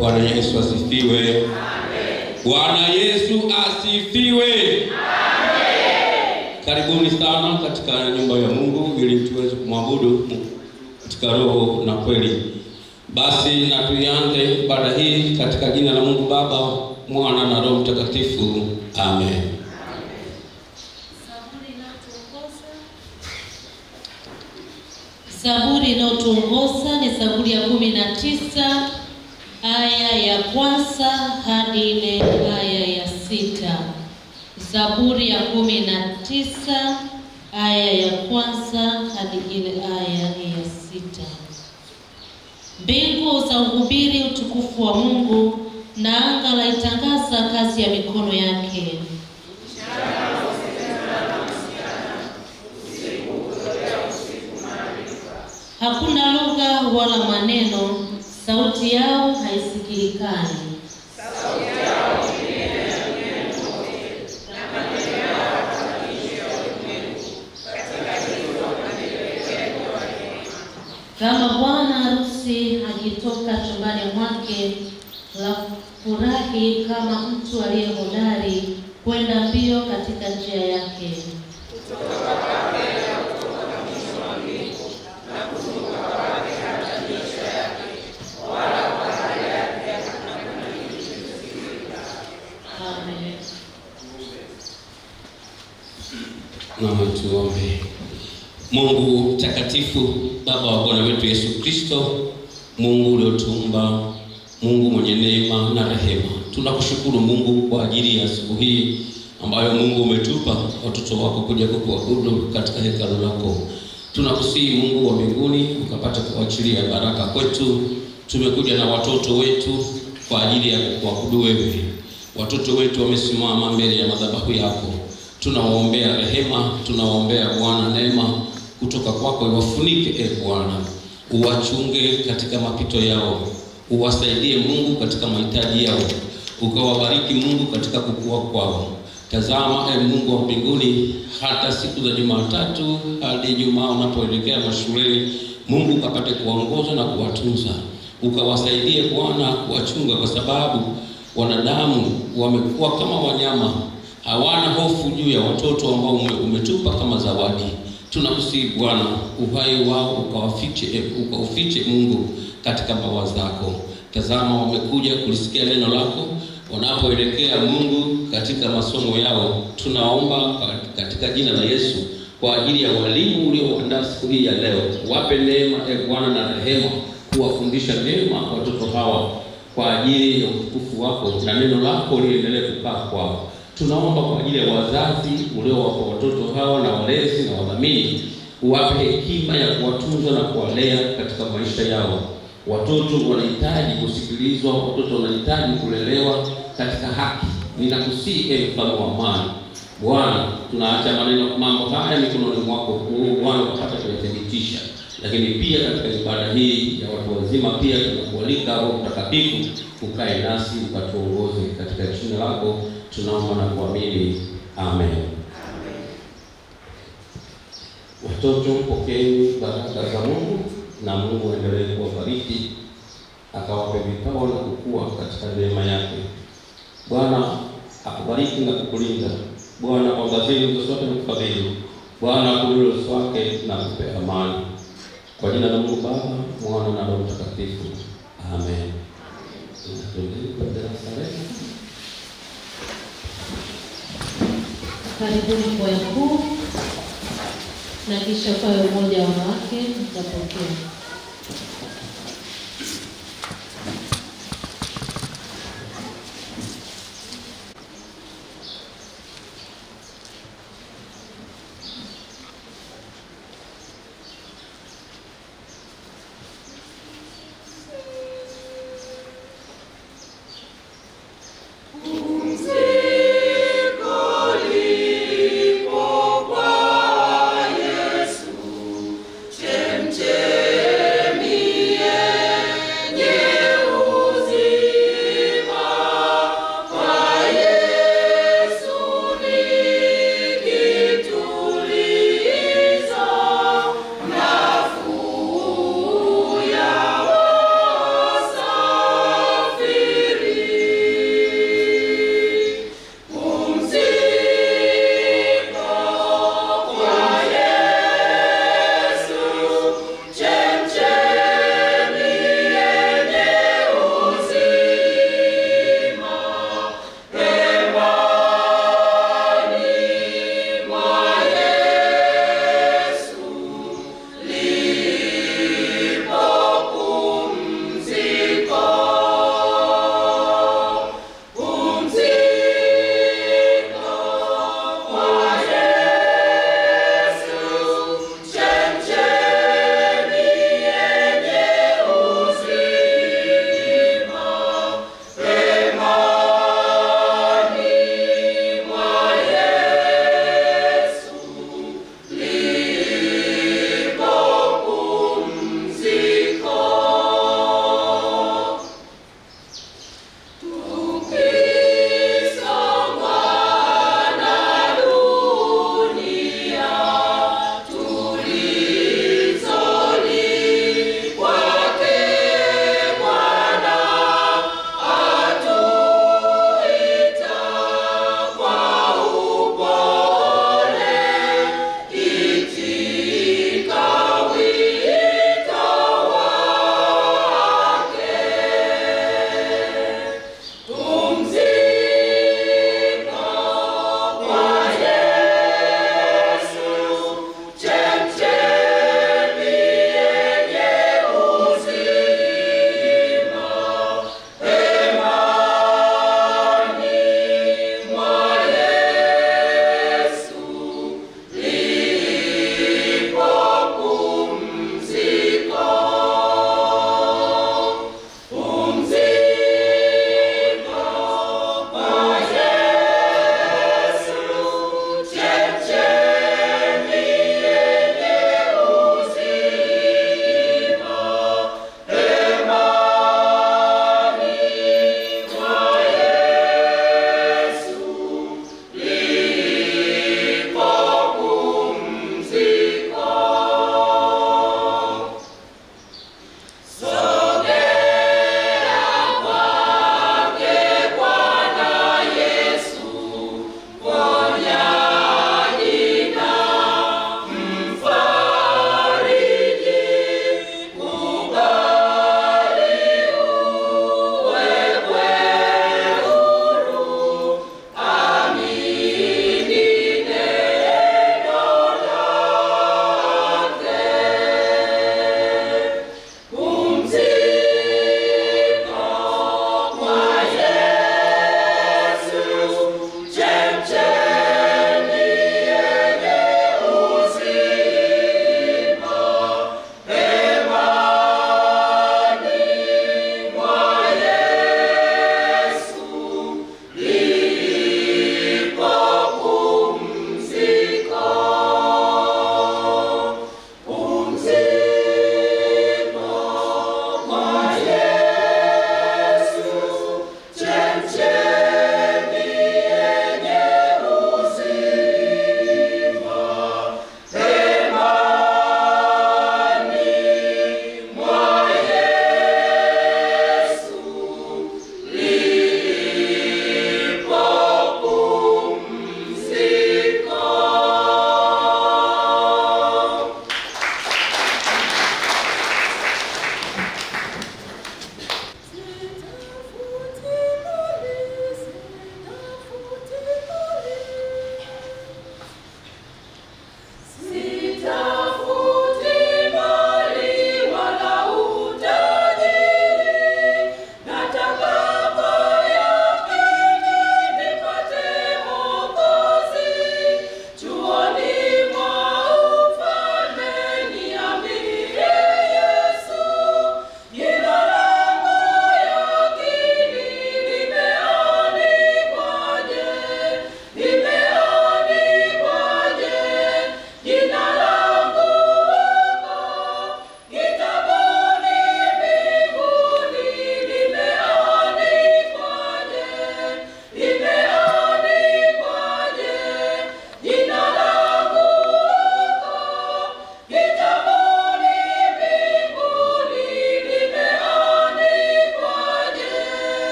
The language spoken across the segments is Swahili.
Bwana Yesu asifiwe. Bwana Yesu asifiwe. Amen. Karibuni sana katika nyumba ya Mungu ili tuweze kumwabudu katika roho na kweli. Basi na tuianze ibada hii katika jina la Mungu Baba, Mwana na Roho Mtakatifu. Amen. Zaburi inayotuongoza ni Zaburi ya 19 aya ya kwanza hadi ile aya ya 6. Zaburi ya 19 aya ya kwanza hadi ile aya ya 6. Mbingu za uhubiri utukufu wa Mungu, na anga laitangaza kazi ya mikono yake. Hakuna lugha wala maneno, sauti yao haisikilikani. Sauti yao ilinena duniani kote, na maneno yao hata miisho ya ulimwengu. Katika hizo ametuletea kwa neema. Kama bwana harusi akitoka chumbani mwake, la furahi kama mtu aliye hodari kwenda mbio katika njia yake. Kutoka kwake na kutoka mwisho wa mbingu, na kuzunguka kwake hata miisho yake, wala kwa hali yake hakuna kitu kilichositirika. Amen. Na tuombe. Mungu mtakatifu, Baba wa Bwana wetu Yesu Kristo, Mungu uliotuumba, Mungu mwenye neema na rehema, tunakushukuru Mungu kwa ajili ya siku hii ambayo Mungu umetupa watoto wako kuja kukuabudu katika hekalu lako. Tunakusihi Mungu wa mbinguni ukapate kuachilia baraka kwetu. Tumekuja na watoto wetu kwa ajili ya kukuabudu wewe. Watoto wetu wamesimama mbele ya madhabahu yako. Tunawaombea rehema, tunawaombea Bwana neema kutoka kwako iwafunike, e Bwana. Uwachunge katika mapito yao, uwasaidie Mungu katika mahitaji yao, ukawabariki Mungu katika kukua kwao. Tazama e Mungu wa mbinguni, hata siku za Jumatatu hadi Ijumaa unapoelekea mashuleni, Mungu ukapate kuwaongoza na kuwatunza, ukawasaidie Bwana kuwachunga, kwa sababu wanadamu wamekuwa kama wanyama, hawana hofu juu ya watoto ambao umetupa kama zawadi. Tunakusihi Bwana, uhai wao ukaufiche Mungu katika mbawa zako. Tazama wamekuja kulisikia neno lako, wanapoelekea Mungu katika masomo yao, tunaomba katika jina la Yesu kwa ajili ya walimu ulioandaa siku hii ya leo, wape neema e Bwana na rehema kuwafundisha neema watoto hawa kwa ajili ya utukufu wako, na neno lako liendelee kukaa kwao. Tunaomba kwa ajili ya wazazi uliowapa watoto hawa na walezi na wadhamini, uwape hekima ya kuwatunza na kuwalea katika maisha yao. Watoto wanahitaji kusikilizwa, watoto wanahitaji kulelewa katika haki. Ninakusihi e Mfalme wa amani, Bwana, tunaacha maneno mambo haya mikononi mwako, Bwana ukapata kuyathibitisha. Lakini pia katika ibada hii ya watu wazima pia tunakualika Roho Mtakatifu ukae nasi ukatuongoze, katika jina lako tunaomba na kuamini, amen. Watoto, pokeeni baraka za Mungu, na Mungu aendelee kuwabariki akawape vipawa na kukua katika neema yake. Bwana akubariki na kukulinda. Bwana akuangazie uso wake na kukufadhili. Bwana akuinulie uso wake na kukupe amani. Kwa jina la Mungu Baba, Mwana na Roho Mtakatifu, amen. Tuendelee kwa darasa letu. Karibuni kwaya kuu, na kisha kwaya umoja wa wanawake mtapokea. Pumziko lipo kwa Yesu, chemchemi.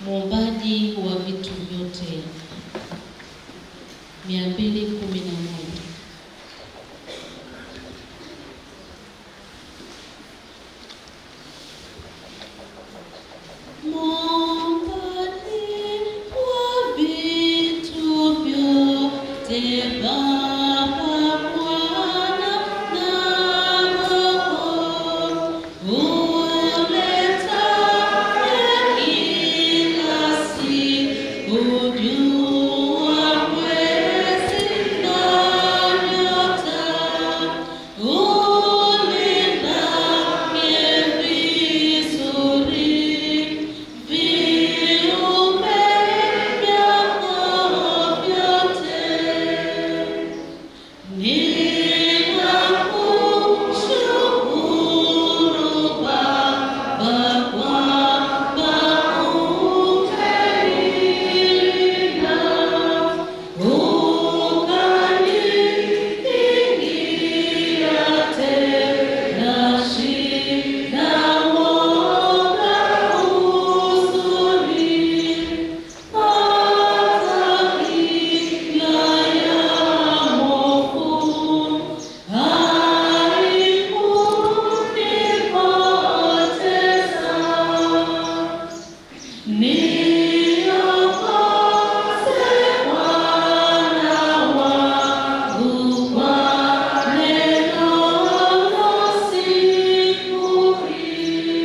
Muumbaji wa vitu vyote. 211. Muumbaji wa vitu vyote, Baba, Mwana na Roho, uletaye kila siku jua, mwezi na nyota, ulindaye vizuri viumbe vyako vyote. Ninakushukuru Baba kwamba umenilinda, ukanikingia tena shida, woga, huzuni, hata hila ya mwovu haikunipoteza. Niongoze Bwana wangu kwa neno la siku hii,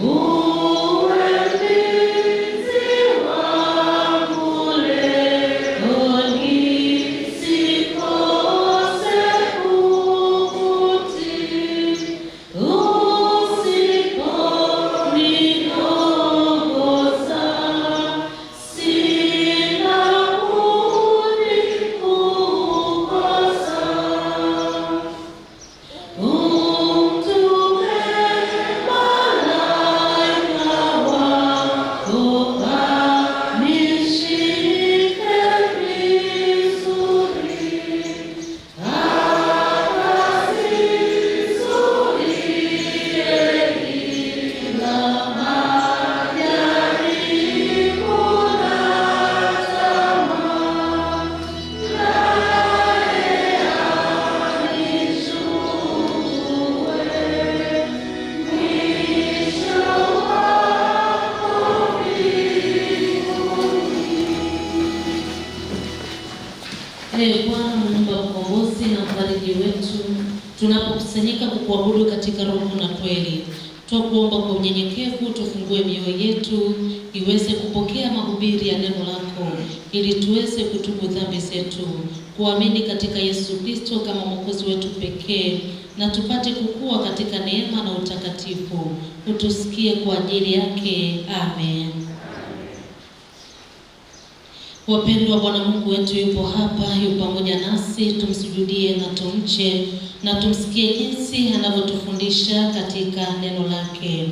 uwe mlinzi wangu leo, nisikose kukutii. Usiponiongoza, sina budi kukosa. Umtume malaika wako anishike vizuri, akasizuie hila, majaribu na tamaa, naye anichukue mwisho wako mbinguni. Ee Bwana Muumba, mkombozi na mfariji wetu, tunapokusanyika kukuabudu katika roho na kweli, twakuomba kwa unyenyekevu tufungue mioyo yetu iweze kupokea mahubiri ya neno lako, ili tuweze kutubu dhambi zetu, kuamini katika Yesu Kristo kama Mwokozi wetu pekee, na tupate kukua katika neema na utakatifu. Utusikie kwa ajili yake. Amen. Wapendwa, Bwana Mungu wetu yupo hapa, yupo pamoja nasi. Tumsujudie na tumche na tumsikie jinsi anavyotufundisha katika neno lake.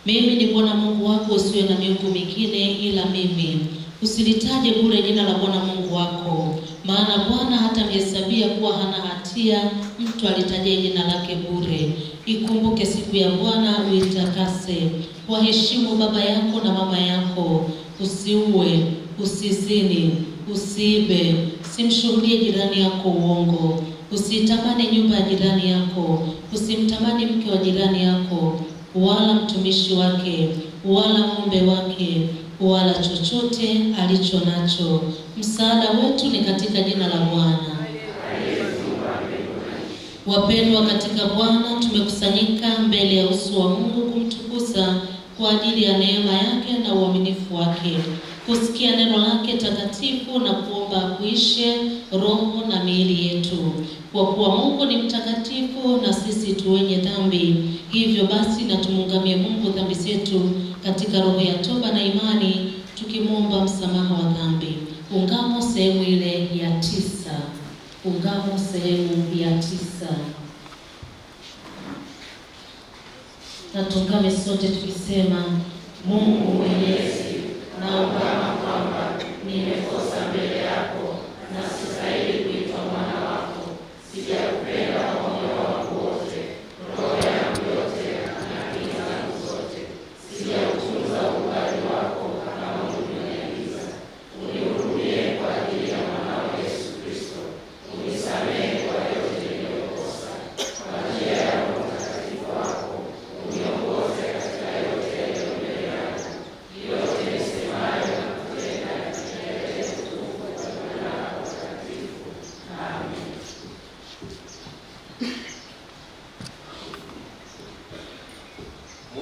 Mimi ni Bwana Mungu wako, usiwe na miungu mingine ila mimi. Usilitaje bure jina la Bwana Mungu wako, maana Bwana hatamhesabia kuwa hana hatia mtu alitaje jina lake bure. Ikumbuke siku ya Bwana uitakase. Waheshimu baba yako na mama yako. Usiue, usizini, usiibe, usimshuhudie jirani yako uongo, usitamani nyumba ya jirani yako, usimtamani mke wa jirani yako, wala mtumishi wake, wala ng'ombe wake, wala chochote alicho nacho. Msaada wetu ni katika jina la Bwana. Wapendwa katika Bwana, tumekusanyika mbele ya uso wa Mungu kumtukuza kwa ajili ya neema yake na uaminifu wake, kusikia neno lake takatifu na kuomba kuishe roho na miili yetu. Kwa kuwa Mungu ni mtakatifu na sisi tu wenye dhambi, hivyo basi na tumuungamie Mungu dhambi zetu katika roho ya toba na imani, tukimwomba msamaha wa dhambi. Ungamo sehemu ile ya 9. Ungamo sehemu ya 9. Na tungame sote tukisema: Mungu Mwenyezi, naungama kwamba nimekosa mbele yako na sistahili kuitwa mwana wako. Sijakupenda kwa moyo wangu wote, roho yangu yote na akili zangu zote. Sijautunza ukali wako kama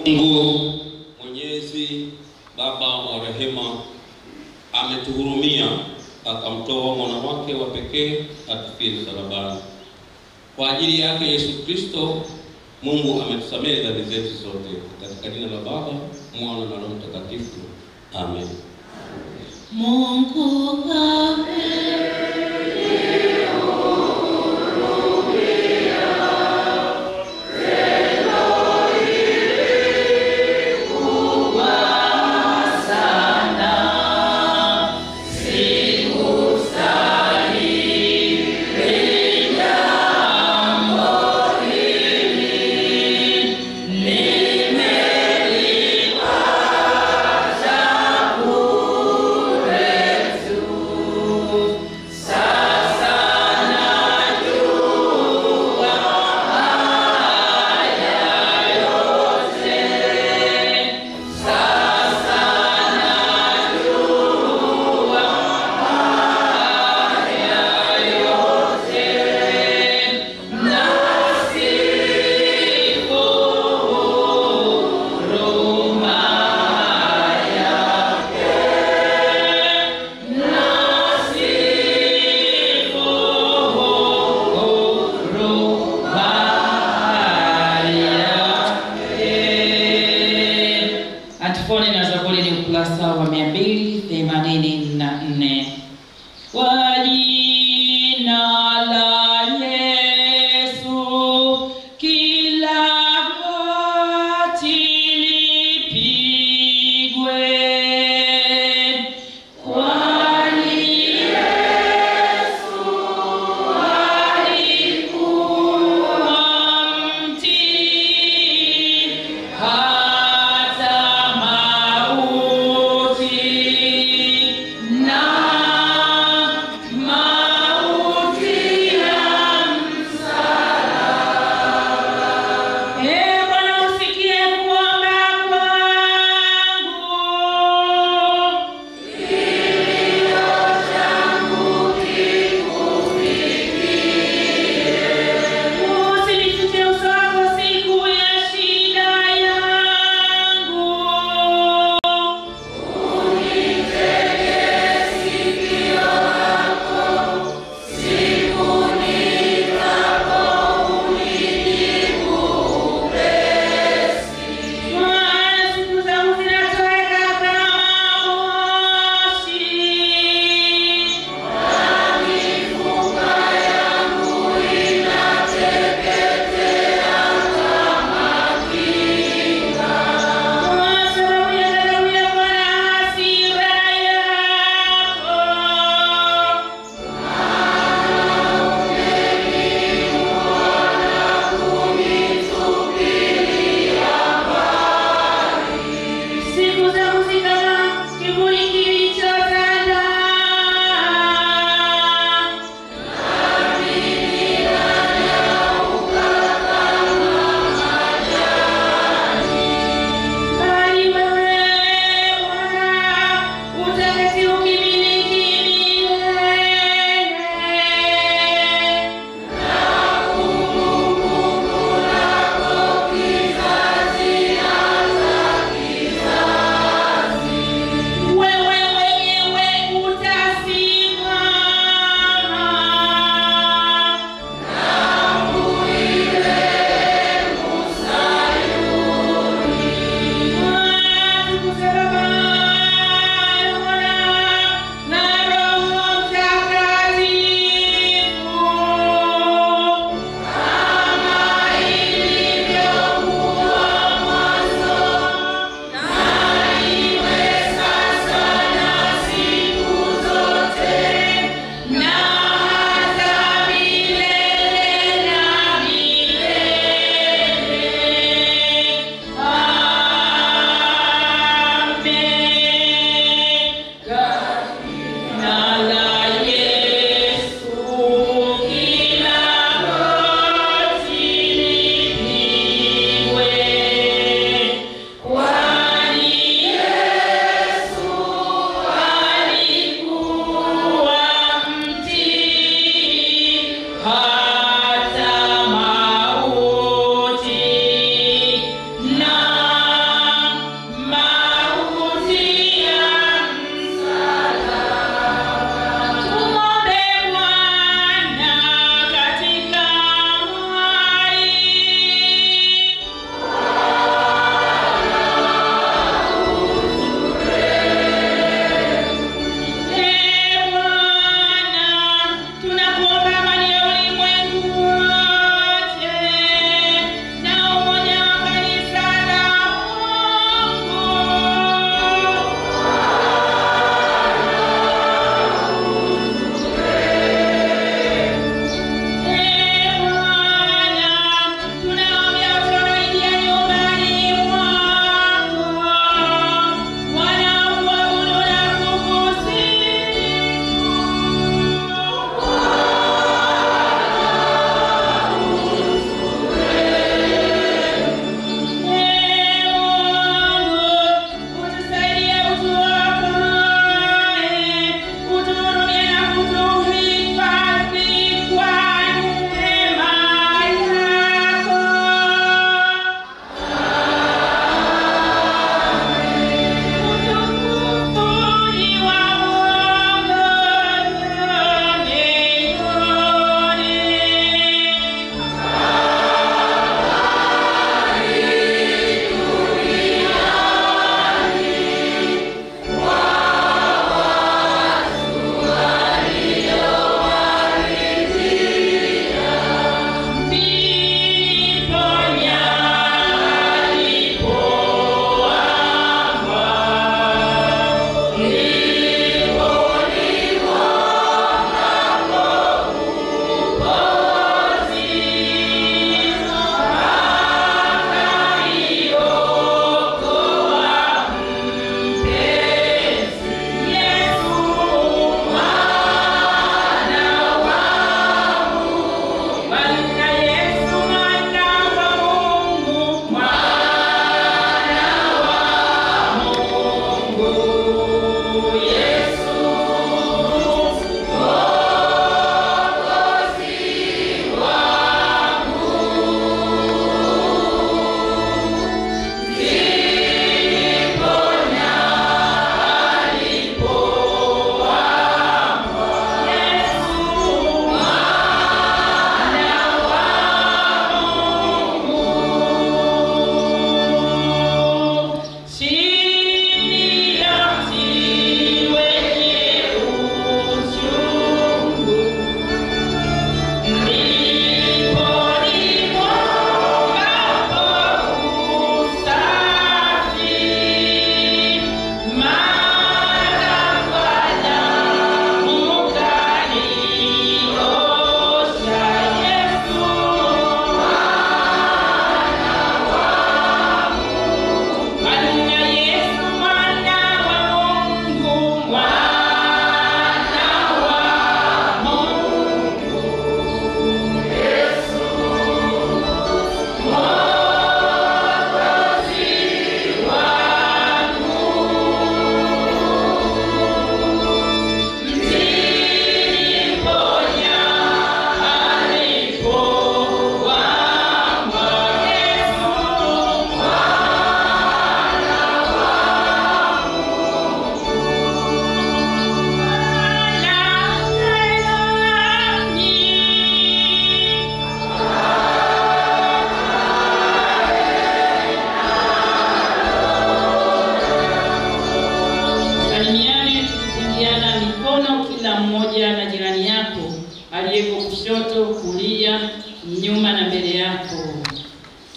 Mungu Mwenyezi, Baba wa rehema, ametuhurumia akamtoa mwana wake wa pekee atufie msalabani. Kwa ajili yake Yesu Kristo, Mungu ametusamehe dhambi zetu zote. Katika jina la Baba, Mwana na Roho Mtakatifu. Amen. Mungu Antifoni na Zaburi ni ukurasa wa 284. Kwa jina la Yesu kila goti lipigwe, kwani Yesu alikuwa mtii hata mauti, na mauti.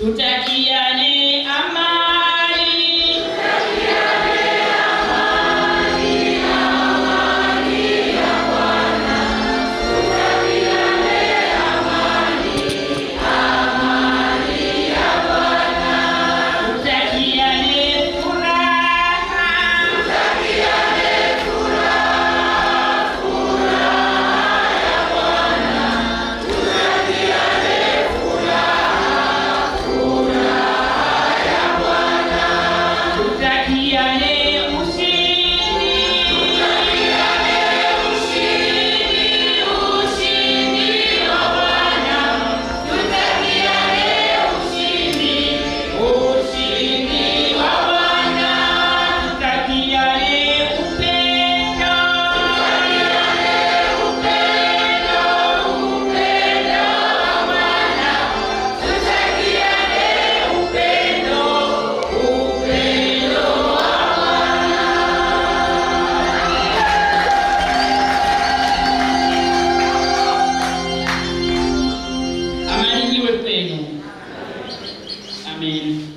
Tutakiane amani. Tutakiane amani, amani ya Bwana. Tutakiane amani, amani ya Bwana. Tutakiane furaha. Tutakiane furaha, furaha ya Bwana. Tutakiane furaha, furaha ya Bwana. Tutakiane ushindi. Tutakiane ushindi, ushindi wa Bwana. Tutakiane ushindi, ushindi wa Bwana. Tutakiane upendo. Tutakiane upendo, upendo wa Bwana. Tutakiane upendo, upendo wa Bwana. Amani iwe kwenu. Amen.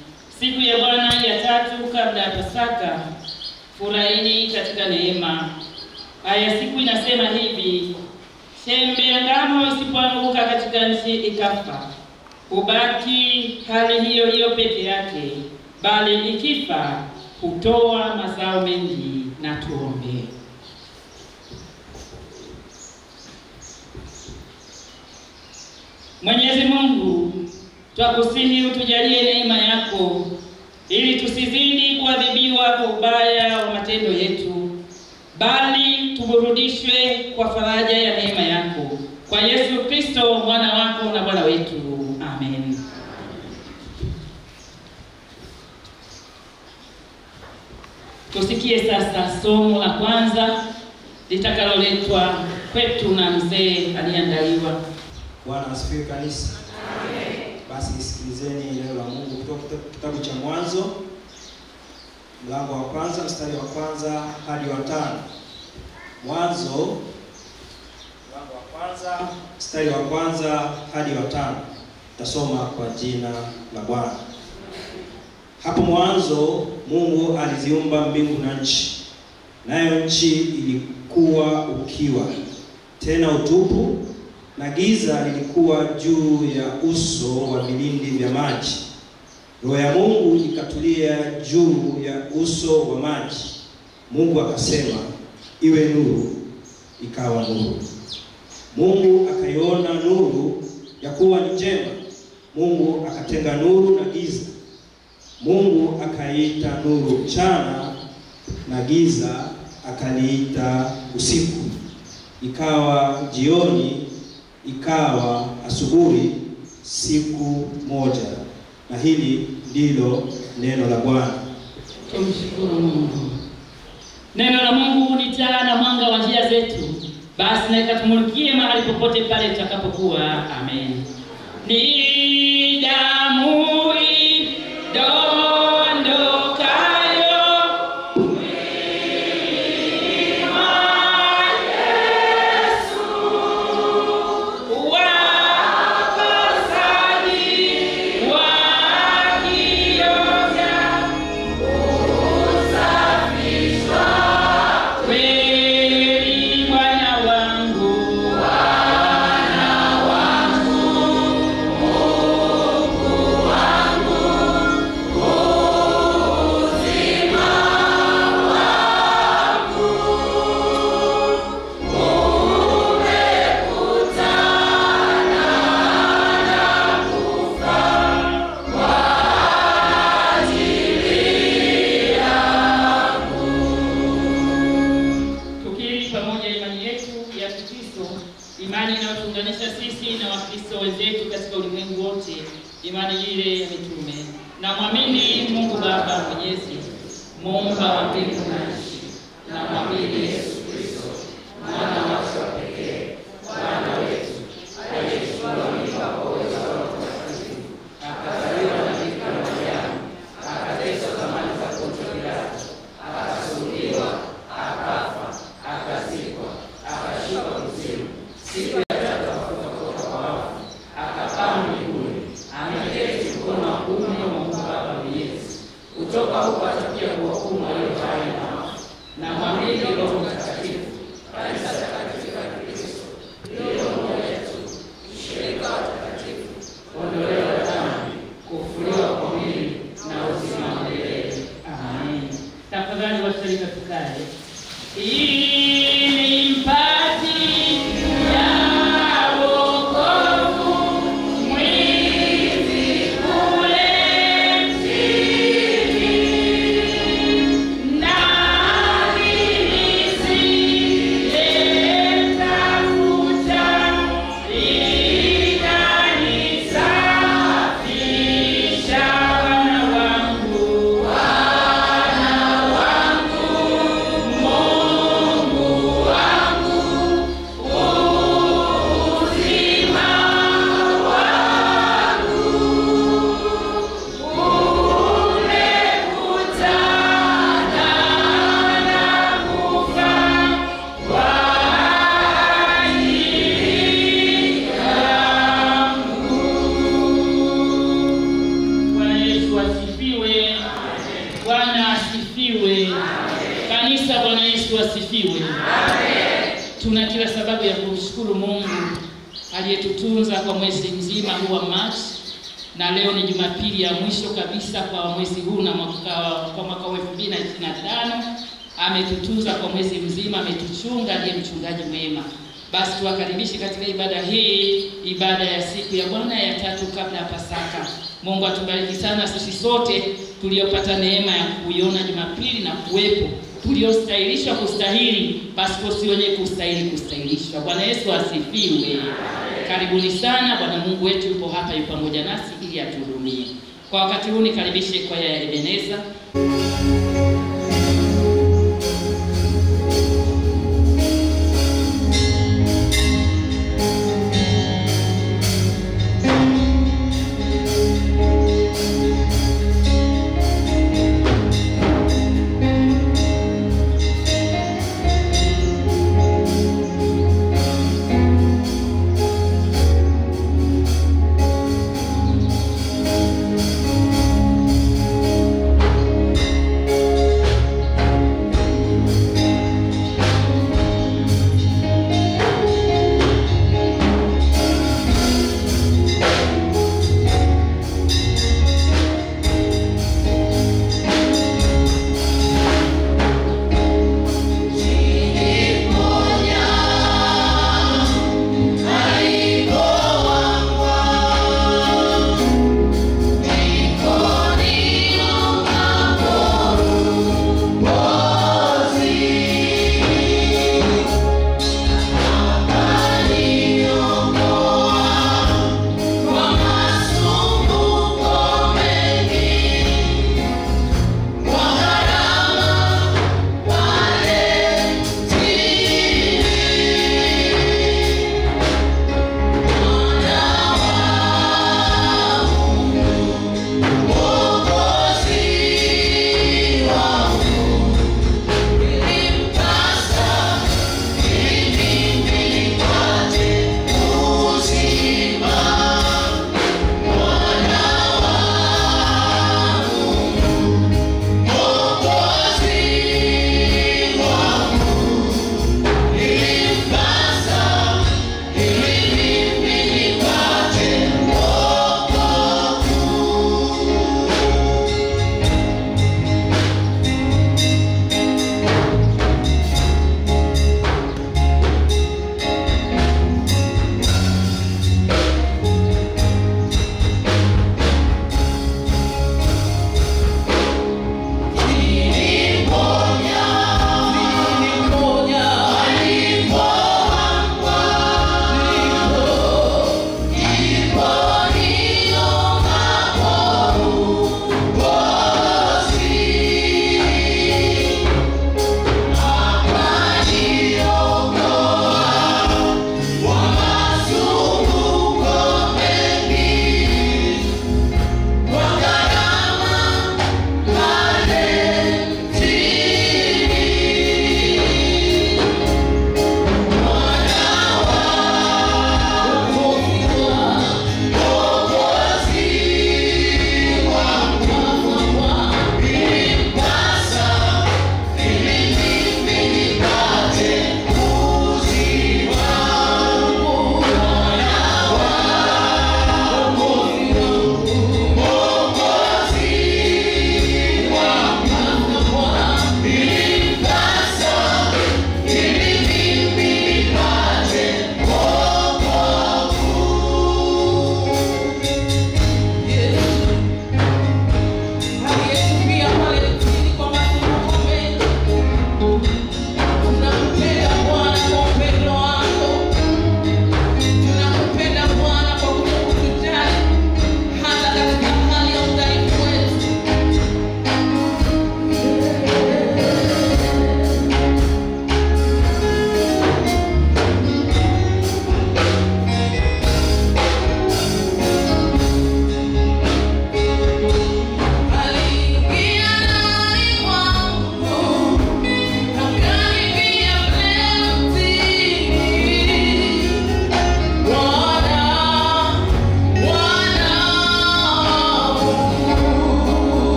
Siku ya Bwana ya tatu kabla ya Pasaka, furahini katika neema. Aya siku inasema hivi: chembe ya ngano isipoanguka katika nchi ikafa, hubaki hali hiyo hiyo peke yake, bali ikifa hutoa mazao mengi. Na tuombe. Mwenyezi Mungu, twakusihi utujalie neema yako ili tusizidi kuadhibiwa kwa ubaya wa matendo yetu, bali tuburudishwe kwa faraja ya neema yako, kwa Yesu Kristo mwana wako na Bwana wetu. Amen. Tusikie sasa somo la kwanza litakaloletwa kwetu na mzee aliyeandaliwa. Bwana asifiwe kanisa. Amen. Basi nisikilizeni neno la Mungu kutoka kitabu cha Mwanzo mlango wa kwanza mstari wa kwanza hadi wa 5. Mwanzo mlango wa kwanza mstari wa kwanza hadi wa 5. Tasoma kwa jina la Bwana. Hapo mwanzo Mungu aliziumba mbingu na nchi. Nayo nchi ilikuwa ukiwa, tena utupu, na giza lilikuwa juu ya uso wa vilindi vya maji. Roho ya Mungu ikatulia juu ya uso wa maji. Mungu akasema, iwe nuru, ikawa nuru. Mungu akaiona nuru ya kuwa ni njema. Mungu akatenga nuru na giza. Mungu akaiita nuru mchana, na giza akaliita usiku. Ikawa jioni, ikawa asubuhi, siku moja. Na hili ndilo neno la Bwana. Tumshukuru Mungu. Neno la Mungu ni taa na mwanga wa njia zetu, basi na ikatumulikie mahali popote pale tutakapokuwa. Amen. Ni damu idondokayo mwilini mwa Yesu, wakosaji wakioga Usafishwa kweli Bwana wangu. Bwana wangu, Mungu wangu, uzima wangu, umekutana na kufa kwa ajili yangu. Tukiri pamoja imani yetu ya Kikristo, imani inayotuunganisha sisi na Wakristo wenzetu katika ulimwengu wote, imani ile ya mitume. Na mwamini Mungu Baba Mwenyezi, muumba wa mbingu na nchi, na mwamini Yesu Kristo, mwana wake wa pekee, Bwana wetu, aliyechukua mimba kwa uwezo wa Roho Mtakatifu, akazaliwa na Bikira Maria, akateswa zamani za Pontio Pilato, akasulubiwa, akafa, akazikwa, akashuka kuzimu, siku ya tatu akafufuka kutoka kwa wafu, akapaa mbinguni, ameketi mkono wa Tafadhali washirika tukae. Ilimpatia wokovu mwizi kule mtini, nami nisiyemtafuta ikanisafisha. Bwana wangu, Bwana wangu, Mungu wangu, uzima wangu, umekutana na kufa kwa ajili yangu. Bwana Yesu asifiwe. Bwana asifiwe. Kanisa, Bwana Yesu asifiwe. Tuna kila sababu ya kumshukuru Mungu aliyetutunza kwa mwezi mzima huu wa Machi, na leo ni Jumapili ya mwisho kabisa kwa mwezi huu na kwa mwaka wa 2025. Ametutunza kwa mwezi mzima, ametuchunga, ndiye mchungaji mwema. Basi tuwakaribishe katika ibada hii, ibada ya siku ya Bwana ya tatu kabla ya Pasaka. Mungu atubariki sana sisi sote tuliopata neema ya kuiona Jumapili na kuwepo, tuliostahilishwa kustahili pasipo si wenye kustahili kustahilishwa. Bwana Yesu asifiwe. Karibuni sana. Bwana Mungu wetu yupo hapa, yupo pamoja nasi ili atuhudumie. Kwa wakati huu nikaribishe kwaya ya Ebeneza.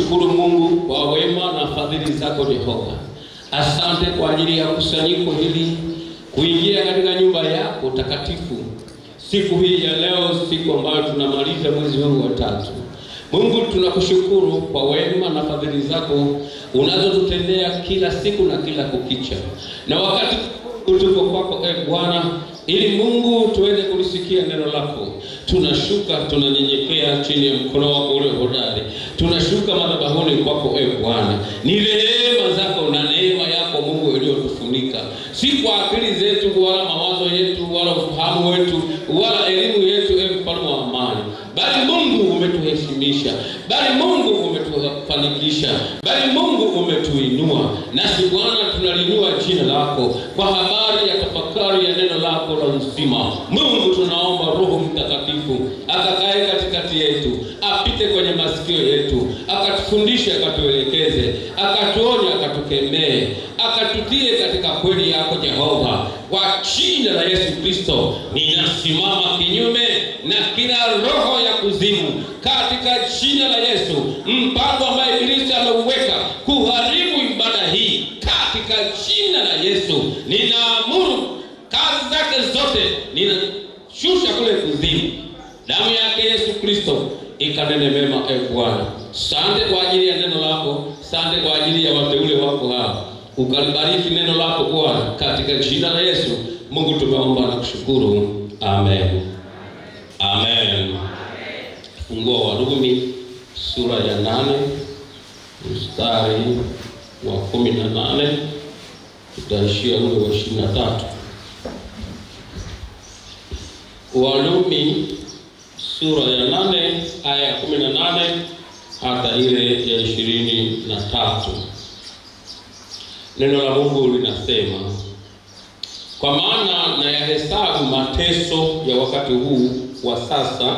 Tunakushukuru Mungu kwa wema na fadhili zako Jehova. Asante kwa ajili ya kusanyiko hili kuingia katika nyumba yako takatifu siku hii ya leo, siku ambayo tunamaliza mwezi huu wa tatu. Mungu, tunakushukuru kwa wema na fadhili zako unazotutendea kila siku na kila kukicha. Na wakati tuko kwako Bwana, ili Mungu tuweze kulisikia neno lako. Tunashuka, tunanyenyekea chini ya mkono wako ule hodari. Tunashuka madhabahuni kwako Bwana. Ni rehema zako na neema yako Mungu iliyotufunika. Si kwa akili zetu wala mawazo yetu wala ufahamu wetu wala elimu yetu, mfalme wa amani, bali Mungu umetuheshimisha, bali Mungu umetufanikisha, bali Mungu umetuinua. Nasi Bwana tunalinua jina lako kwa habari ya tafakari ya neno lako la uzima. Mungu, tunaomba Roho Mtakatifu akakae katikati yetu, apite kwenye masikio yetu, akatufundishe, akatuelekeze, akatuonye, akatukemee, akatutie katika kweli yako Jehova. Kwa jina la Yesu Kristo ninasimama kinyume na kila roho ya kuzimu katika jina la Yesu. Mpango ambao Ibilisi ameuweka kuharibu ibada hii, katika jina la Yesu ninaamuru kazi zake zote ninashusha kule kuzimu. Damu yake Yesu Kristo ikanene mema, Bwana. Asante kwa ajili ya neno lako, asante kwa ajili ya wateule wako hawa. Ukalibariki neno lako Bwana, katika jina la Yesu. Mungu tumeomba na kushukuru. Amen. Amen. Fungua Warumi sura ya 8 mstari wa 18, tutaishia ule wa 23. Warumi sura ya 8 aya ya 18 hata ile ya 23. Neno la Mungu linasema, kwa maana na yahesabu mateso ya wakati huu wa sasa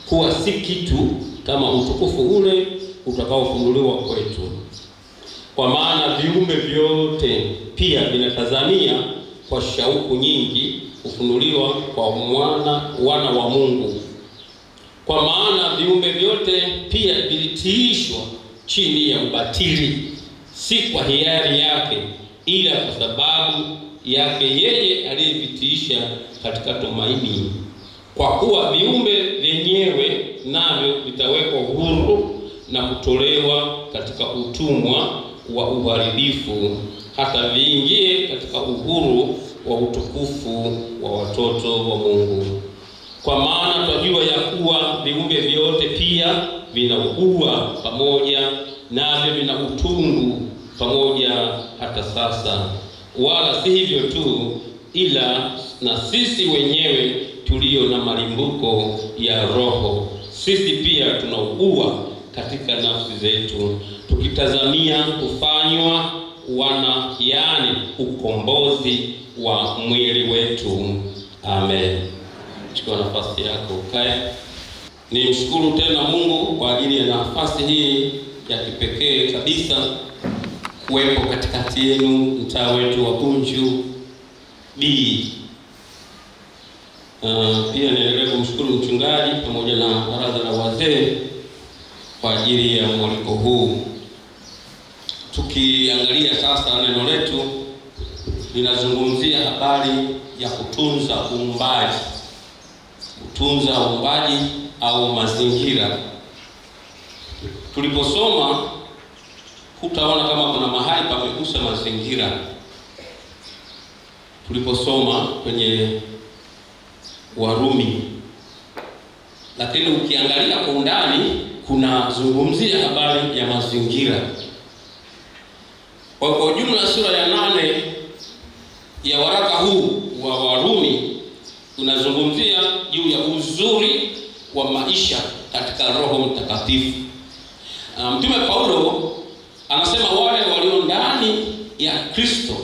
kuwa si kitu kama utukufu ule utakaofunuliwa kwetu. Kwa maana viumbe vyote pia vinatazamia kwa shauku nyingi kufunuliwa kwa wana wa Mungu. Kwa maana viumbe vyote pia vilitiishwa chini ya ubatili, si kwa hiari yake, ila kwa sababu yake yeye aliyevitiisha katika tumaini. Kwa kuwa viumbe vyenyewe navyo vitawekwa huru na kutolewa katika utumwa wa uharibifu, hata viingie katika uhuru wa utukufu wa watoto wa Mungu. Kwa maana twajua ya kuwa viumbe vyote pia vinaugua pamoja, navyo vina utungu pamoja hata sasa. Wala si hivyo tu, ila na sisi wenyewe tulio na malimbuko ya Roho, sisi pia tunaugua katika nafsi zetu, tukitazamia kufanywa wana, yaani ukombozi wa mwili wetu. Amen. Chukua nafasi yako ukae. Nimshukuru tena Mungu kwa ajili ya nafasi hii ya kipekee kabisa kuwepo katikati yenu, mtaa wetu wa Bunju B. Pia niendelee kumshukuru mchungaji pamoja na baraza la wazee kwa ajili ya mwaliko huu. Tukiangalia sasa neno letu linazungumzia habari ya kutunza uumbaji. Kutunza uumbaji au mazingira. Tuliposoma hutaona kama kuna mahali pamegusa mazingira. Tuliposoma kwenye Warumi, lakini ukiangalia kwa undani kunazungumzia habari ya mazingira. Kwa ujumla sura ya 8 ya waraka huu wa Warumi unazungumzia juu ya uzuri wa maisha katika Roho Mtakatifu. Mtume Paulo anasema wale walio ndani ya Kristo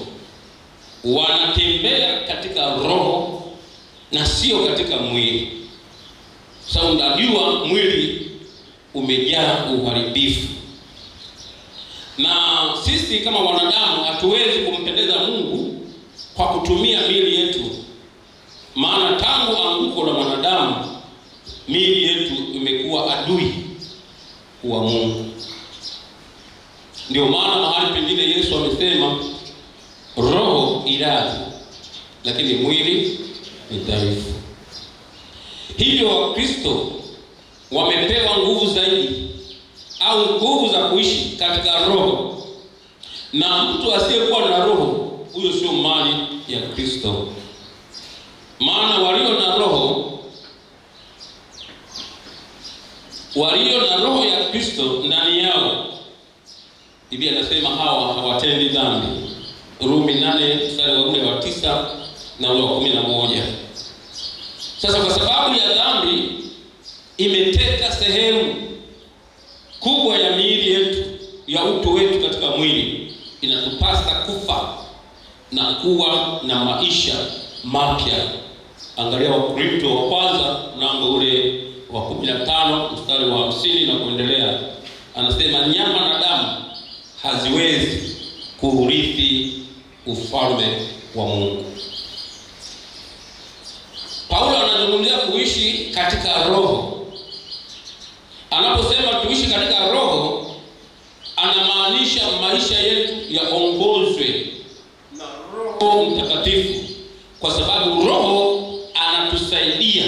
wanatembea katika Roho na sio katika mwili. Sasa unajua mwili umejaa uharibifu, na sisi kama wanadamu hatuwezi kumpendeza Mungu kwa kutumia miili yetu. Maana tangu anguko la mwanadamu miili yetu imekuwa adui wa Mungu. Ndio maana mahali pengine Yesu amesema roho iradhi, lakini mwili ni dhaifu. Hivyo Wakristo wamepewa nguvu zaidi au nguvu za kuishi katika roho, na mtu asiyekuwa na roho huyo sio mali ya Kristo. Maana walio na roho ya Kristo ndani yao, Biblia inasema hawa hawatendi dhambi. Rumi 8 mstari wa 9 na ule wa 11. Sasa kwa sababu ya dhambi imeteka sehemu kubwa ya miili yetu, ya utu wetu katika mwili, inatupasa kufa na kuwa na maisha mapya. Angalia Wakorintho wa kwanza mlango ule wa 15 mstari wa 50 na kuendelea. Anasema nyama na damu haziwezi kuurithi ufalme wa Mungu. Paulo anazungumzia kuishi katika roho. Anaposema tuishi katika roho, anamaanisha maisha yetu yaongozwe na Roho Mtakatifu, kwa sababu Roho anatusaidia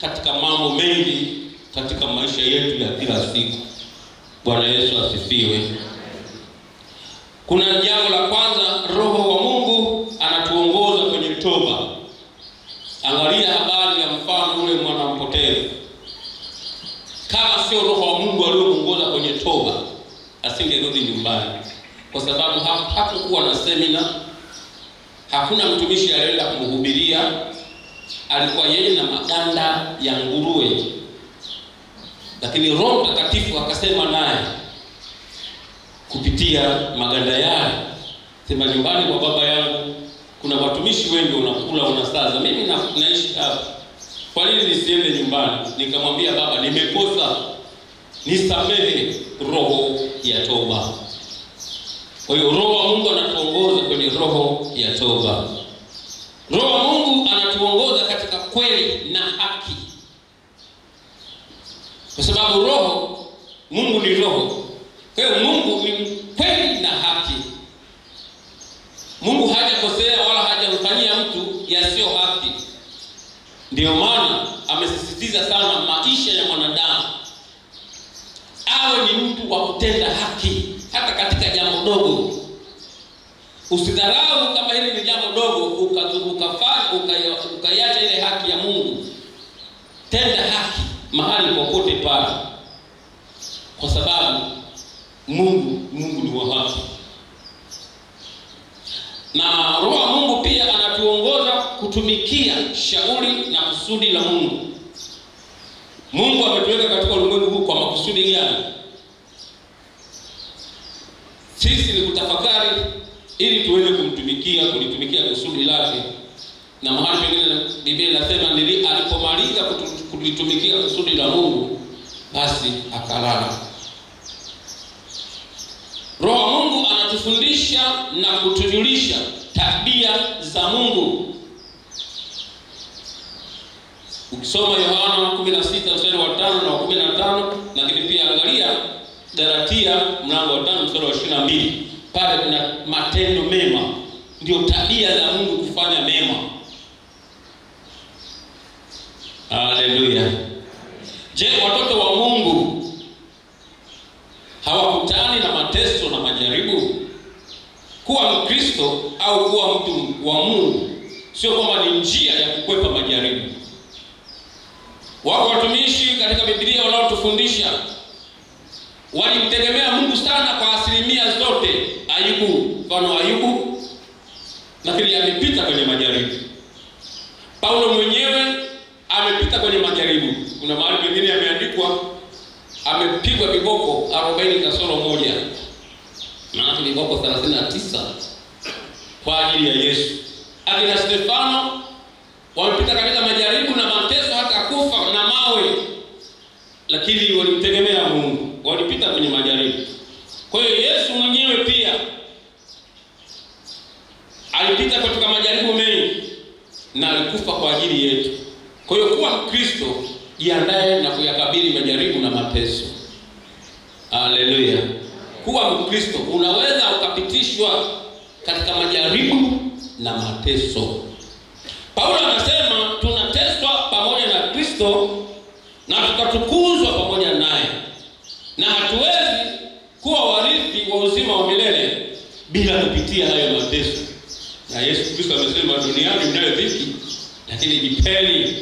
katika mambo mengi katika maisha yetu ya kila siku. Bwana Yesu asifiwe. Kuna jambo la kwanza, Roho wa Mungu anatuongoza kwenye toba. Angalia habari ya mfano ule mwana mpotevu. Kama sio Roho wa Mungu aliyomuongoza kwenye toba, asingerudi nyumbani, kwa sababu hakukuwa na semina, hakuna mtumishi aliyeenda kumhubiria. Alikuwa yeye na maganda ya nguruwe, lakini Roho Mtakatifu akasema naye kupitia maganda yale, sema nyumbani kwa baba yangu kuna watumishi wengi, unakula unasaza, mimi naishi hapa, kwa nini nisiende nyumbani? Nikamwambia baba, nimekosa, nisamehe. Roho ya toba. Kwa hiyo Roho wa Mungu anatuongoza kwenye roho ya toba. Roho wa Mungu anatuongoza katika kweli na haki, kwa sababu Roho Mungu ni roho. Kwa hiyo Mungu ni kweli na haki. Mungu hajakosea wala hajamfanyia mtu yasiyo haki. Ndio maana amesisitiza sana maisha ya mwanadamu awe ni mtu wa kutenda haki hata katika jambo dogo. Usidharau kama hili ni jambo dogo ukaiacha ile haki ya Mungu. Tenda haki mahali popote pale, kwa sababu Mungu ni wa haki. Na Roho wa Mungu pia anatuongoza kutumikia shauri na kusudi la Mungu. Mungu ametuweka katika ulimwengu huu kwa makusudi gani? Sisi ni kutafakari ili tuweze kumtumikia, kulitumikia kusudi lake. Na mahali pengine Biblia inasema alipomaliza kulitumikia kusudi la Mungu, basi akalala. Roho wa Mungu anatufundisha na kutujulisha tabia za Mungu. Ukisoma Yohana 16 mstari wa 5 na 15, lakini pia angalia Galatia mlango wa 5 mstari wa 22, pale kuna matendo mema, ndio tabia za Mungu kufanya mema. Haleluya. Je, watoto wa Mungu hawakutani na mateso na majaribu? Kuwa Mkristo au kuwa mtu wa Mungu sio kwamba ni njia ya kukwepa majaribu. Wako watumishi katika Biblia wanaotufundisha walimtegemea Mungu sana kwa asilimia zote. Ayubu, mfano Ayubu, lakini amepita kwenye majaribu. Paulo mwenyewe amepita kwenye majaribu. Kuna mahali pengine ameandikwa amepigwa viboko 40 kasoro 1, maana viboko 39 kwa ajili ya Yesu. Akina Stefano wamepita katika majaribu na mateso hata kufa na mawe, lakini walimtegemea Mungu, walipita kwenye majaribu. Kwa hiyo Yesu mwenyewe pia alipita katika majaribu mengi na alikufa kwa ajili yetu. Kwa hiyo kuwa Mkristo, jiandae na kuyakabili majaribu na mateso. Haleluya. Kuwa Mkristo unaweza ukapitishwa katika majaribu na mateso. Paulo anasema tunateswa pamoja na Kristo na tukatukuzwa pamoja naye, na hatuwezi kuwa warithi wa uzima wa milele bila kupitia hayo mateso. Na Yesu Kristo amesema duniani mnayo dhiki, lakini jipeni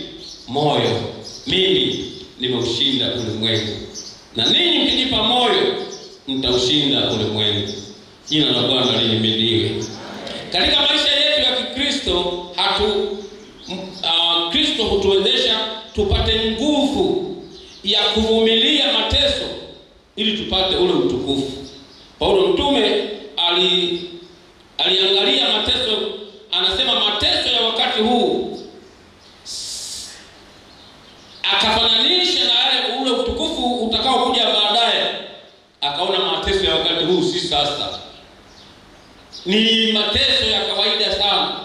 moyo, mimi nimeushinda ulimwengu. Na ninyi mkijipa moyo mtaushinda ulimwengu. Jina la Bwana lihimidiwe. Katika maisha yetu ya Kikristo Kristo hutuwezesha tupate nguvu ya kuvumilia mateso ili tupate ule utukufu. Paulo mtume aliangalia mateso, anasema mateso ya wakati huu akafananisha na yale ule utukufu utakaokuja baadaye. Akaona mateso ya wakati huu si sasa, ni mateso ya kawaida sana,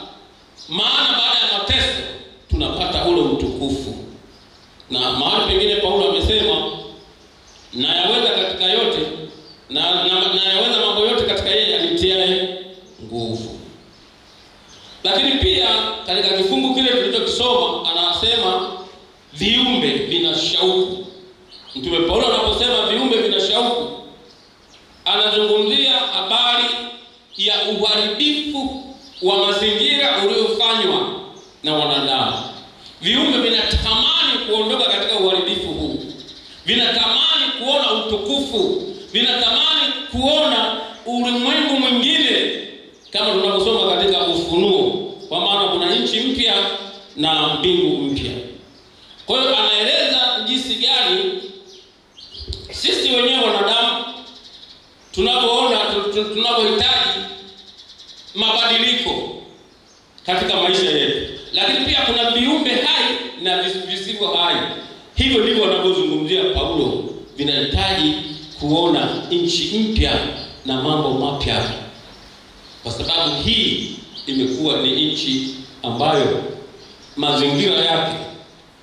maana baada ya mateso tunapata ule utukufu. Na mahali pengine Paulo amesema nayaweza katika yote na nayaweza mambo yote katika yeye anitiaye nguvu. Lakini pia katika kifungu kile tulichokisoma anasema viumbe vina shauku. Mtume Paulo anaposema viumbe vina shauku, anazungumzia habari ya uharibifu wa mazingira uliofanywa na wanadamu. Viumbe vinatamani kuondoka katika uharibifu huu, vinatamani kuona utukufu, vinatamani kuona ulimwengu mwingine, kama tunavyosoma katika Ufunuo, kwa maana kuna nchi mpya na mbingu mpya. Kwa hiyo anaeleza jinsi gani sisi wenyewe wanadamu tunapoona tunapohitaji mabadiliko katika maisha yetu, lakini pia kuna viumbe hai na visivyo hai. Hivyo ndivyo anavyozungumzia Paulo, vinahitaji kuona nchi mpya na mambo mapya, kwa sababu hii imekuwa ni nchi ambayo mazingira yake,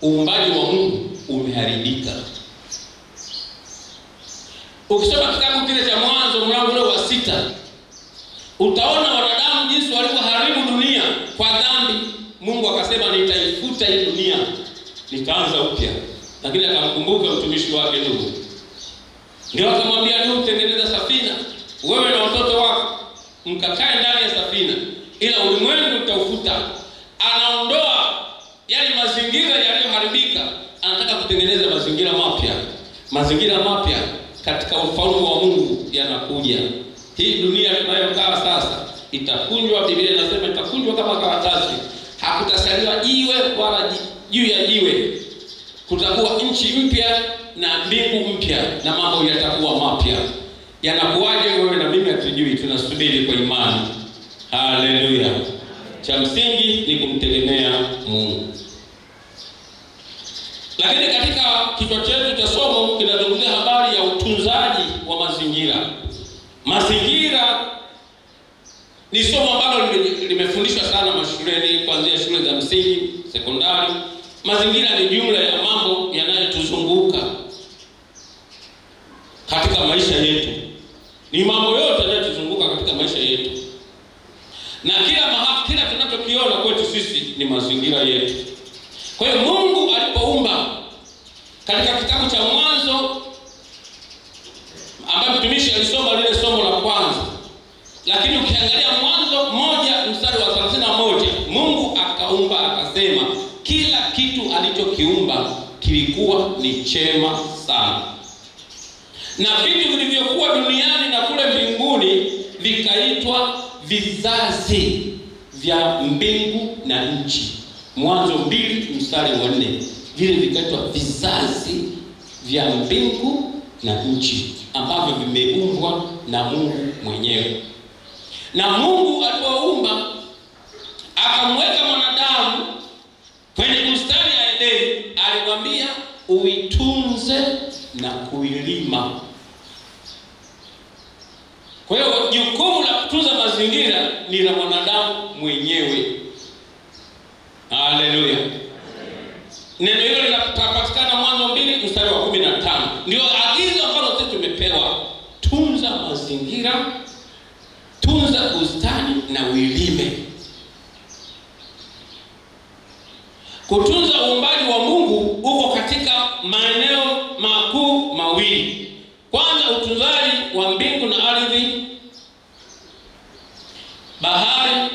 uumbaji wa Mungu umeharibika. Ukisoma kitabu kile cha Mwanzo mlango ule wa 6, utaona wanadamu jinsi walivyoharibu dunia kwa dhambi. Mungu akasema nitaifuta hii dunia, nitaanza upya. Lakini akamkumbuka mtumishi wake Nuhu. Ndio akamwambia Nuhu, tengeneza safina, wewe na watoto wako mkakae ndani ya safina, ila ulimwengu utaufuta. Anaondoa yale mazingira yaliyoharibika, anataka kutengeneza mazingira mapya. Mazingira mapya katika ufalme wa Mungu yanakuja. Hii dunia tunayokaa sasa itakunjwa, Biblia inasema itakunjwa kama karatasi. Hakutasaliwa jiwe wala juu ya jiwe. Kutakuwa nchi mpya na mbingu mpya, na mambo yatakuwa mapya. Yanakuwaje wewe na mimi hatujui, tunasubiri kwa imani. Haleluya. Cha msingi ni kumtegemea Mungu. Lakini katika kichwa chetu cha somo kinazungumzia habari ya utunzaji wa mazingira. Mazingira ni somo ambalo limefundishwa sana mashuleni, kuanzia shule za msingi, sekondari. Mazingira ni jumla ya mambo yanayotuzunguka katika maisha yetu. Ni mambo yote yanayotuzunguka katika maisha yetu. Na kila tunachokiona kwetu sisi ni mazingira yetu. Kwa hiyo Mungu alipoumba, katika kitabu cha Mwanzo ambapo mtumishi alisoma lile somo la kwanza, lakini ukiangalia Mwanzo 1 mstari wa 31, Mungu akaumba akasema kila kitu alichokiumba kilikuwa ni chema sana. Na vitu vilivyokuwa duniani na kule mbinguni vikaitwa vizazi vya mbingu na nchi. Mwanzo 2 mstari wa 4, vile vikaitwa vizazi vya mbingu na nchi ambavyo vimeumbwa na Mungu mwenyewe. Na Mungu alipoumba akamweka mwanadamu kwenye bustani ya Edeni, alimwambia uitunze na kuilima. Kwa hiyo jukumu la kutunza mazingira ni la mwanadamu mwenyewe. Haleluya. Neno hilo linapatikana Mwanzo 2 mstari wa 15. Ndio agizo ambalo sisi tumepewa, tunza mazingira. Akamwambia, tunza bustani na uilime. Kutunza uumbaji wa Mungu uko katika maeneo makuu mawili. Kwanza, utunzaji wa mbingu na ardhi, bahari,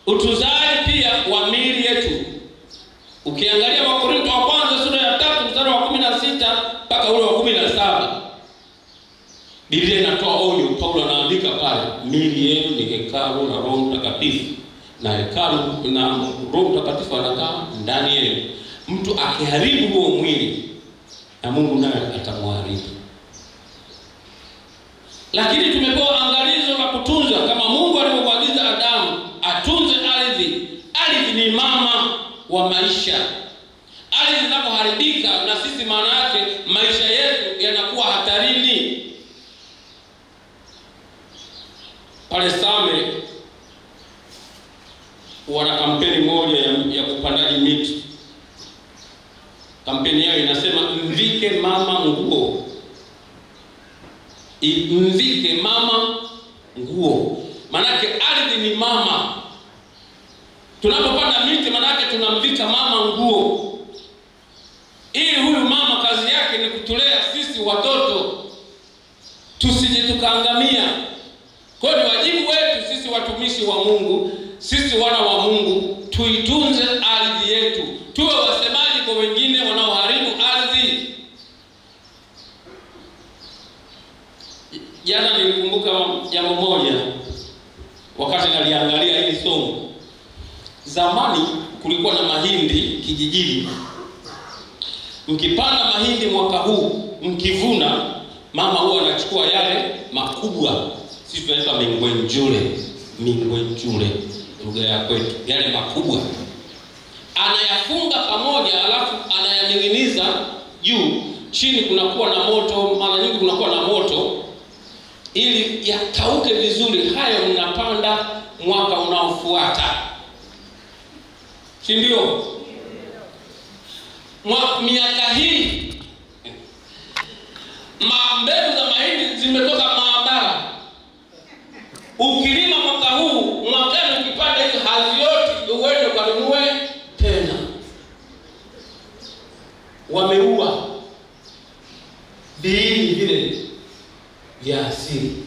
utunzaji pia wa miili yetu. Ukiangalia Wakorintho wa kwanza sura ya 3 mstari wa 16 mpaka ule wa 17, Biblia inatoa onyo. Paulo anaandika pale, miili yenu ni hekalu la Roho Mtakatifu, na hekalu na Roho Mtakatifu anakaa ndani yenu. Mtu akiharibu huo mwili, na Mungu naye atamharibu. Lakini tumepewa angalizo la kutunza kama Mungu alivyoagiza Adamu atunze ardhi. Ardhi ni mama wa maisha. Ardhi inapoharibika na sisi, maana yake maisha yetu yanakuwa hatarini. Pale Same wana kampeni moja ya kupandaji miti. Kampeni yao inasema, mvike mama nguo. Mvike mama nguo. Manake ardhi ni mama. Tunapopanda miti manake tunamvika mama nguo. Ili huyu mama kazi yake ni kutulea sisi watoto tusije tukaangamia. Kwa hiyo ni wajibu wetu sisi watumishi wa Mungu, sisi wana wa Mungu, tuitunze ardhi yetu. Tuwe wasemaji kwa wengine wanaoharibu ardhi. Jana nilikumbuka jambo moja wakati naliangalia hili somo. Zamani kulikuwa na mahindi kijijini. Mkipanda mahindi mwaka huu, mkivuna, mama huwa anachukua yale makubwa. Sisi tunaita mingwenjule, mingwenjule lugha ya kwetu, yale makubwa. Anayafunga pamoja, alafu anayaning'iniza juu. Chini kunakuwa na moto, mara nyingi kunakuwa na moto ili yakauke vizuri. Hayo mnapanda mwaka unaofuata, si ndio? Miaka hii mbegu za mahindi zimetoka maabara. Ukilima mwaka huu, mwakani ukipanda hizo hazioti, uende ukanunue tena. Wameua viini vile vya asili,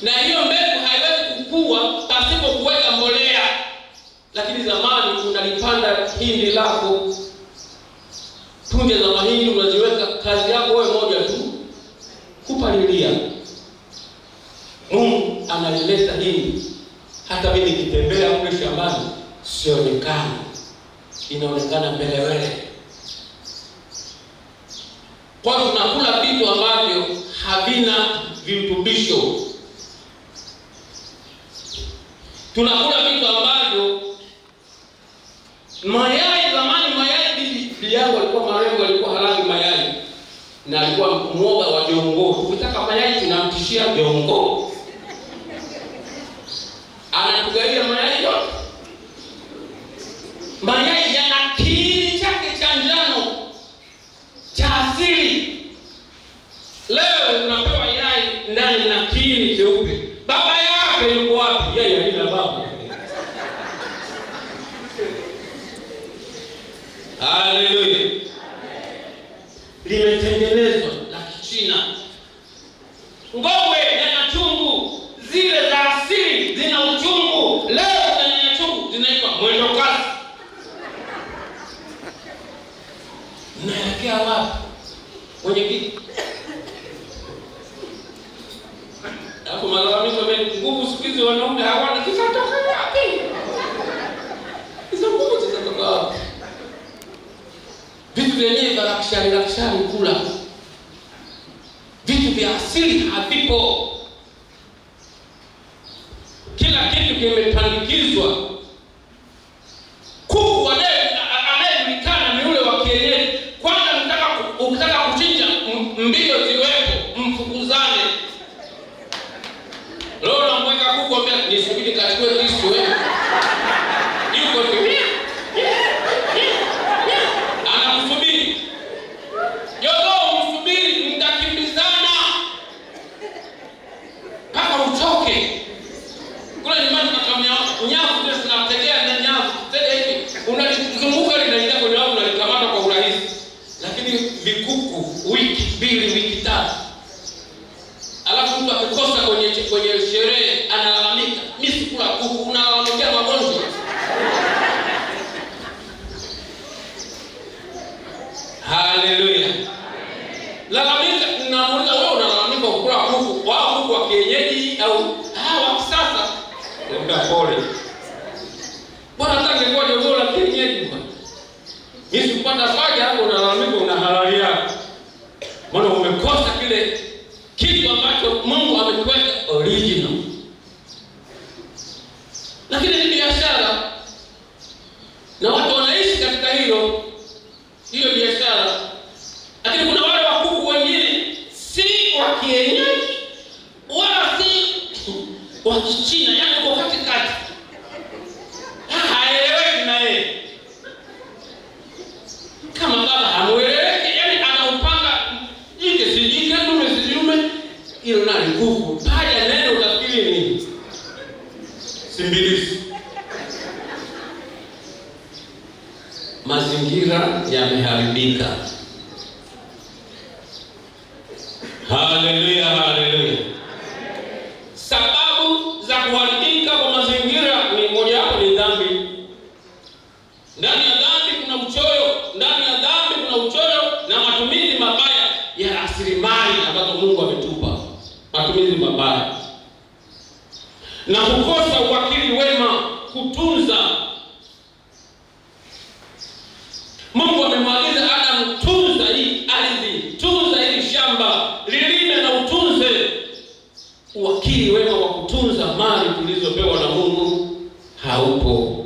na hiyo mbegu haiwezi kukua pasipo kuweka mbolea. Lakini zamani unalipanda hindi lako, punje za mahindi unaziweka, kazi yako wewe moja tu, kupalilia. Mungu analileta hindi. Hata mimi nikitembea kule shambani sionekani, inaonekana mbelewele. Kwa hiyo tunakula vitu ambavyo havina virutubisho. Tunakula vitu ambavyo mayai, zamani mayai, bibi yangu alikuwa marembo, alikuwa halali mayai na alikuwa mwoga wa jongoo. Ukitaka mayai tunamtishia jongoo, anatugalia mayai yote. Mayai yana kiini chake cha njano cha asili. Leo unapewa yai ndani na kiini cheupe. Baba yake yuko wapi? Yeye halina baba. Haleluya. Limetengenezwa la Kichina. Ngogwe nyanya chungu zile za asili zina uchungu. Leo kuna nyanya chungu zinaitwa mwendo kasi. Naelekea wapi? Mwenyekiti. Hapo malalamiko mengi, nguvu siku hizi wanaume hawana, zitatoka wapi? Hizo nguvu zitatoka wapi? Vitu vyenyewe vya lakshari lakshari kula. Vitu vya asili havipo. Kila kitu kimepandikizwa. Kuku anayejulikana ni ule wa kienyeji. Kwanza ukitaka kuchinja, mbio ziwepo, mfukuzane. Leo unamweka kuku, ambia nisubiri kachukue kisu wewe. Yuko tu. Anamsubiri. Jogoo umsubiri, mtakimbizana. Paka Vikuku wiki 2, wiki 3. Alafu mtu akikosa kwenye sherehe analalamika, mimi sikula kuku. Unalalamikia magonjwa. Haleluya. Lalamika, namuuliza wewe unalalamika ukula kuku, wao kuku wa kienyeji au wa kisasa? Niambia pole. Bwana hata angekuwa jogoo la kienyeji bwana. Mimi sikupata faja hapo unalalamika una halali yako. Maana umekosa kile kitu ambacho Mungu amekiweka original. Lakini ni biashara. Na watu wanaishi katika hiyo biashara. Lakini kuna wale wa kuku wengine si wa kienyeji wala si wa Kichina, yaani uko katikati. Haeleweki na yeye. Kama baba hamueleweki, yaani anaupanga jike si jike, dume si dume, ilo nani kuku. Paja neno utafikiri nini? Simbilisi. Mazingira yameharibika. Haleluya, haleluya. Sababu za kuharibika kwa mazingira ni moja wapo ni dhambi. Ndani ya dhambi kuna uchoyo, ndani ya dhambi kuna uchoyo na matumizi mabaya ya rasilimali ambazo Mungu ametupa. Matumizi mabaya. Na kukosa uwakili wema kutunza. Mungu amemwagiza Adamu, tunza hii ardhi, tunza hili shamba, lilime na utunze. Uwakili wema wa kutunza mali tulizopewa na Mungu haupo.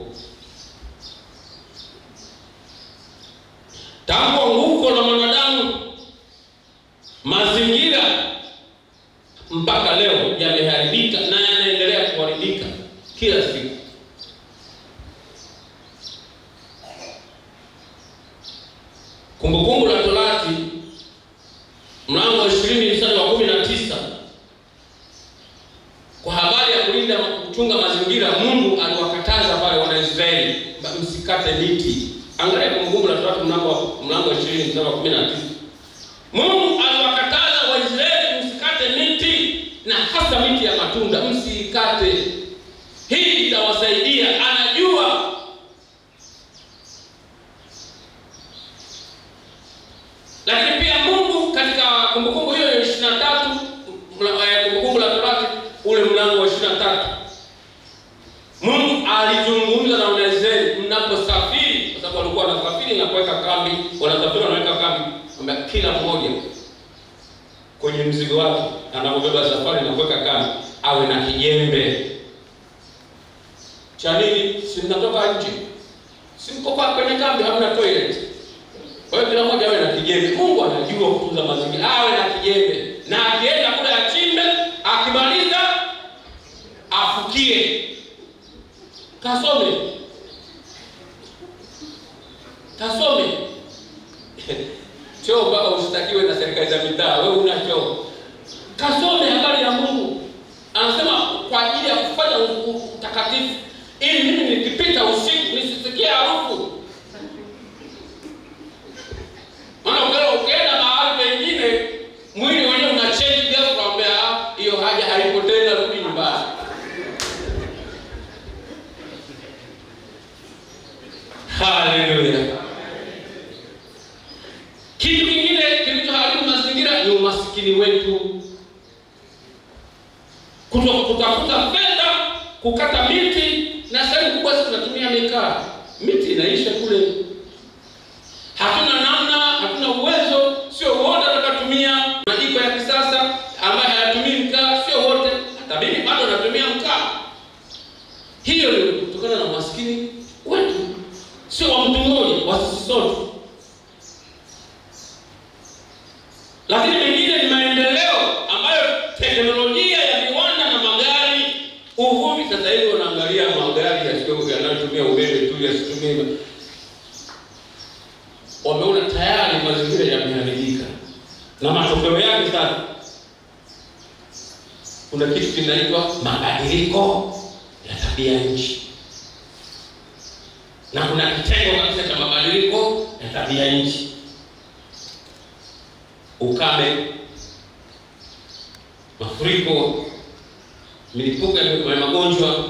Tangu anguko la mwanadamu, mazingira mpaka leo yameharibika na yanaendelea kuharibika kila siku. Kumbukumbu la Torati mlango wa 20 mstari wa 19, kwa habari ya kulinda kuchunga mazingira, Mungu aliwakataza pale wana Israeli msikate miti. Angalia Kumbukumbu la Torati mlango wa 20 mstari wa 19. Mungu aliwakataza Waisraeli msikate miti, na hasa miti ya matunda msikate. Hii itawasaidia. Anajua. Lakini pia Mungu katika kumbukumbu hiyo ya 23, Kumbukumbu la Torati ule mlango wa 23, Mungu alizungumza na Waisraeli mnaposafiri, kwa sababu walikuwa wanasafiri na kuweka kambi, wanasafiri wanaweka kambi, kila mmoja kwenye mzigo wake anapobeba safari na kuweka kambi awe na kijembe. Cha nini? Si mnatoka nje, si mko kwenye kambi, hamna toilet. Kwa hiyo kila mmoja awe na kijembe. Mungu anajua kutunza mazingira. Awe na kijembe. Na akienda kule achimbe, akimaliza afukie. Kasome. Kasome. Choo mpaka usitakiwe na serikali za mitaa, wewe una choo. Kasome habari ya Mungu. Anasema kwa ajili ya kufanya utakatifu, ili mimi nikipita usiku nisisikie harufu. Maana ukienda mahali pengine mwili wenyewe una change ghafla, kwambia hiyo haja haipo tena, rudi nyumbani. Haleluya. Kitu kingine kilichoharibu mazingira ni umasikini wetu. Kutafuta fedha, kukata miti, na sehemu kubwa sisi tunatumia mikaa. Miti inaisha kule. Hatuna namna, hatuna uwezo, sio wote tutakatumia majiko ya kisasa ambayo hayatumii mkaa, sio wote. Hata mimi bado natumia mkaa. Hiyo ni kutokana na umaskini wetu. Sio wa mtu mmoja, wa sisi sote. Lakini mengine ni maendeleo ambayo teknolojia ya viwanda na magari, uvuvi. Sasa hivi unaangalia magari yasiyo yanayotumia umeme tu, yasitumie. Wameona tayari mazingira yameharibika. Na matokeo yake sasa kuna kitu kinaitwa mabadiliko ya tabia nchi. Na kuna kitengo kabisa cha mabadiliko ya tabia nchi. Ukame, mafuriko, milipuko ya magonjwa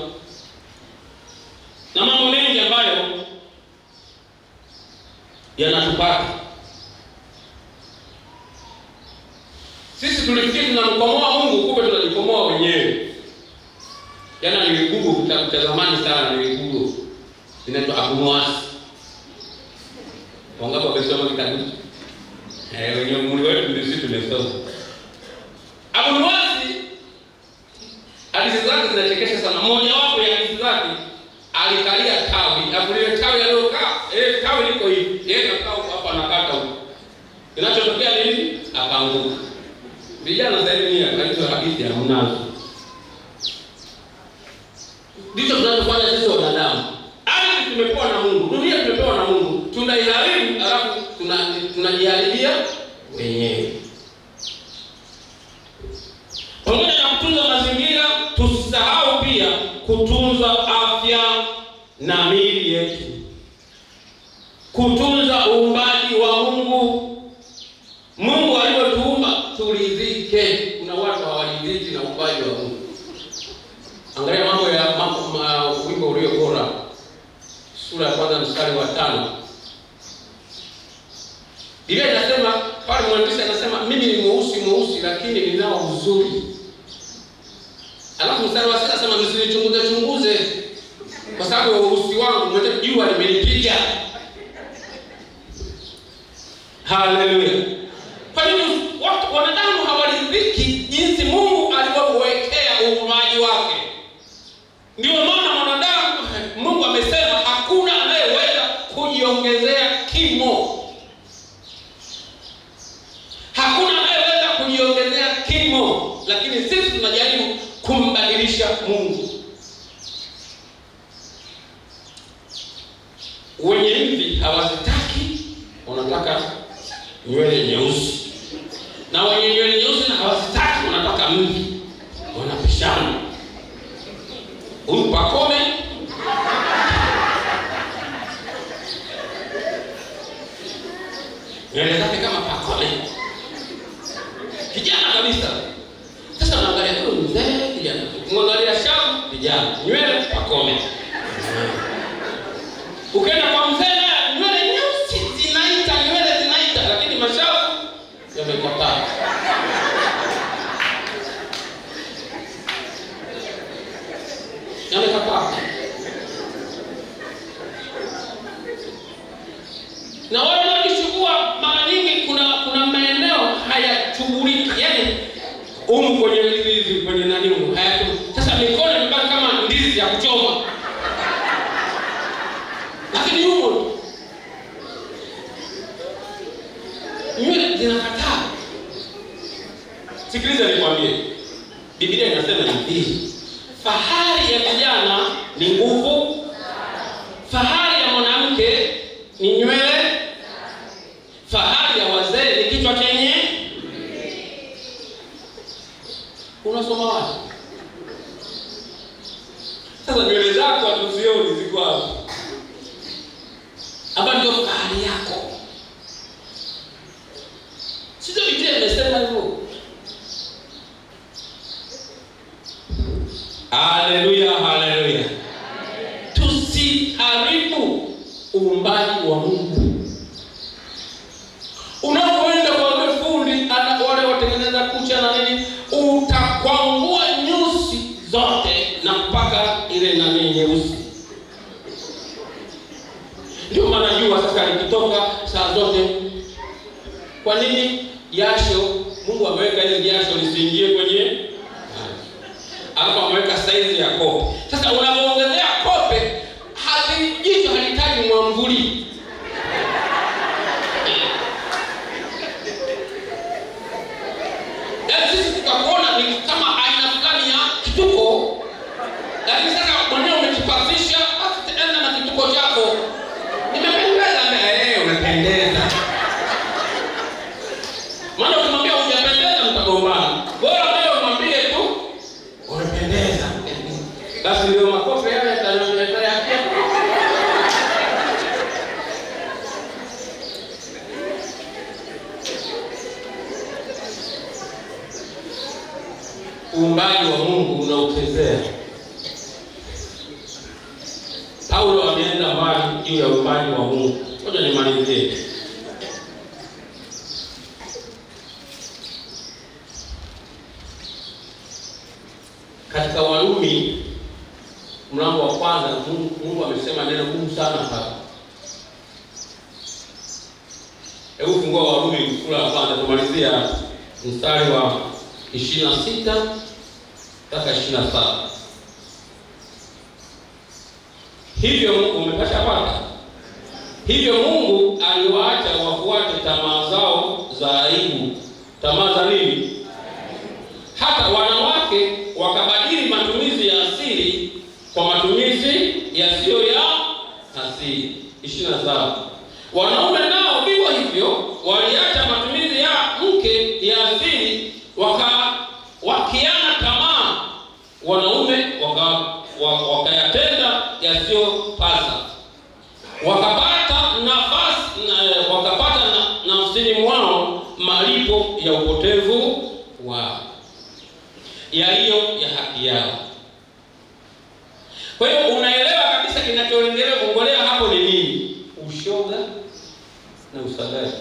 na mambo mengi ambayo yanatupata. Sisi tulifikiri tunamkomoa Mungu, kumbe tunajikomoa wenyewe. Jana niligoogle kitabu cha zamani sana, niligoogle inaitwa Abunuwasi. Wangapi wamesoma kitabu? Wenyewe umri wetu ndio sisi tumesoma. Abunuwasi hadithi zake zinachekesha sana. Mmoja wapo ya hadithi zake alikalia tawi, afu lile tawi alilokaa, tawi liko hivi, yeye akakaa hapa anakata huko. Kinachotokea nini? Akaanguka. Vijana sasa hivi ni hizo hadithi hamnazo. Ndicho tunachofanya sisi wanadamu. Ardhi tumepewa na Mungu, dunia tumepewa na Mungu, tunaiharibu alafu tunajiharibia wenyewe. Pamoja na kutunza mazingira, tusisahau pia kutunza afya na miili yetu, kutunza uumbaji wa Mungu. Mungu aliyotuumba turidhike. Kuna watu hawaridhiki na uumbaji wa Mungu. Angalia mambo ya wimbo ulio bora sura ya 1 mstari wa 5. Biblia inasema pale, mwandishi anasema mimi ni mweusi mweusi lakini ninao uzuri. Alafu mstari wa 6 anasema msinichunguze chunguze kwa sababu weusi wangu mwenye jua limenipiga. Haleluya. Kwa nini watu wanadamu hawaridhiki jinsi Mungu alivyowekea uumbaji wake? Ndio maana mwanadamu, Mungu amesema hakuna anayeweza kujiongezea kimo. Hakuna anayeweza kujiongezea kimo, lakini sisi tunajaribu kumbadilisha Mungu. Wenye mvi hawazitaki, wanataka nywele nyeusi. Na wenye nywele nyeusi na hawazitaki, wanataka mvi. Wanapishana. Huyu Pakome nywele zake kama Pakome, kijana kabisa. Sasa unaangalia huyu mzee kijana, mwangalia shavu kijana, nywele Pakome. Ukienda kwa mzee nywele nyeusi zinaita, nywele zinaita, lakini mashavu yamekataa. Yamekataa. Na wale wanaochukua mara nyingi kuna maeneo hayachuguliki, yani humu kwenye hizi kwenye nani humu hayachuguliki. Sasa mikono imebaki kama ndizi ya kuchoma. Lakini yumo nywele zinakataa. Sikiliza nikwambie, Biblia inasema hivi: fahari ya vijana ni nguvu, fahari ya mwanamke ni nywele, fahari ya wazee ni kichwa chenye. Unasoma wapi? Sasa nywele zako hatuzioni ziko wapi? Hapa ndio fahari yako. Sio Biblia imesema hivyo? Haleluya, haleluya. Tusiharibu uumbaji wa Mungu. Unapoenda kwa fundi wale watengeneza kucha na nini, utakwangua nyusi zote na mpaka ile nani nyeusi. Ndio maana jua sasa likitoka saa zote. Kwa nini? Jasho, Mungu ameweka ile jasho lisiingie kwenye, alafu ameweka saizi ya kope. Sasa unapoongezea kope, jicho halihitaji mwamvuli. Yaani sisi tukakuona ni kama aina fulani ya kituko, lakini sasa mwenyewe umejipasisha, basi enda na kituko chako. Nimependeza, umependeza. Maana ukimwambia hujapendeza mtagombana. Bora wewe umwambie tu umependeza. Basi ndio makofi. Uumbaji wa Mungu unauchezea. Paulo ameenda mbali juu ya uumbaji wa Mungu. Ngoja nimalizie. Katika Warumi mlango wa kwanza, Mungu amesema neno gumu sana hapa. Hebu fungua Warumi sura ya kwanza, tumalizia mstari wa 26 mpaka 27. Hivyo umepasha pata. Hivyo Mungu aliwaacha wafuate tamaa zao za aibu. Tamaa za nini? Hata wanawake wakabadili matumizi ya asili kwa matumizi yasiyo ya asili. 27. Wanaume nao vivyo hivyo waliacha matumizi ya mke ya asili, wakiana tamaa. Wanaume wakayatenda yasiyopasa, wakapata nafasi, wakapata nafsini mwao malipo ya upotevu wao yaliyo ya haki yao. Kwa hiyo unaelewa kabisa kinachoongolea hapo ni nini? Ushoga na usagaji.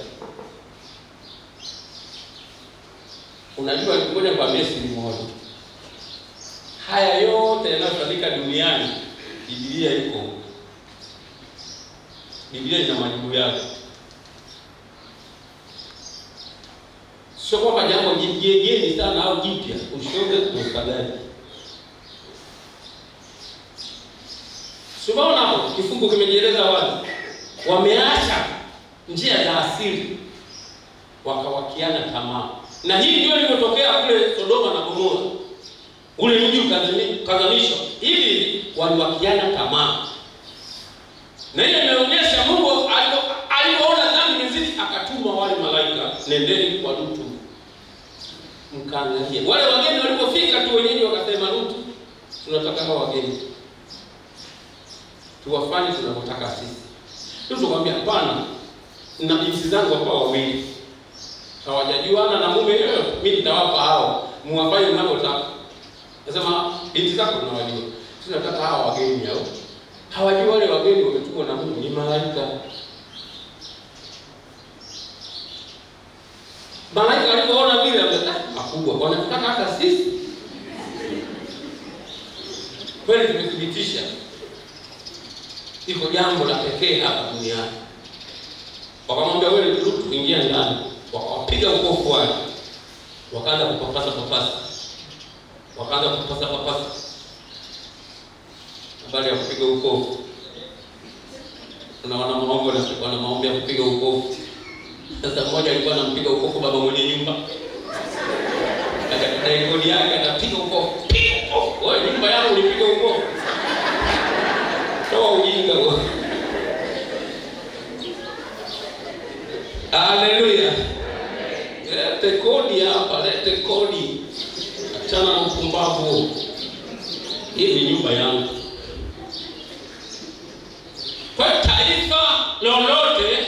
Unajua, ngoja nikwambie siri moja. Haya yote yanayofanyika duniani, Biblia iko. Biblia ina majibu yake. Sio kwamba jambo jigeni sana au jipya, ushoga na usagaji. Unaona hapo kifungu kimejieleza wazi. Wameacha njia za asili wakawakiana tamaa. Na hii ndio iliyotokea kule Sodoma na Gomora. Ule mji ukazamishwa. Hivi waliwakiana tamaa. Na ile imeonyesha Mungu alipoona dhambi imezidi akatuma wale malaika, nendeni kwa Lutu mkaangalie. Wale wageni walipofika tu wenyeji wakasema, Lutu, tunataka hao wageni tuwafanye tunavyotaka sisi. Lutu akamwambia, hapana, na binti zangu hapa wawili hawajajuana na mume, mimi nitawapa hao, muwafanye mnavyotaka. Nasema binti zako tunawajua, tunataka hao wageni hao. Hawajui wale wageni wametumwa na Mungu ni malaika. Malaika walipoona vile wakasema, makubwa, wanataka hata sisi. Kweli tumethibitisha iko jambo la pekee hapa duniani. Wakamwambia wewe Lutu, ingia ndani. Wakapiga ukofu wake. Wakaanza kupapasa papasa. Wakaanza kupapasa papasa. Habari ya kupiga ukofu. Kuna wana maombi na wana maombi ya kupiga ukofu. Sasa mmoja alikuwa anampiga ukofu baba mwenye nyumba. Akadai kodi yake akapiga ukofu. Piga ukofu. Wewe nyumba yangu ulipiga ukofu. Toa ujinga huo. Haleluya. Lete kodi hapa, lete kodi. Achana na upumbavu. Hii ni nyumba yangu. Kwa taifa lolote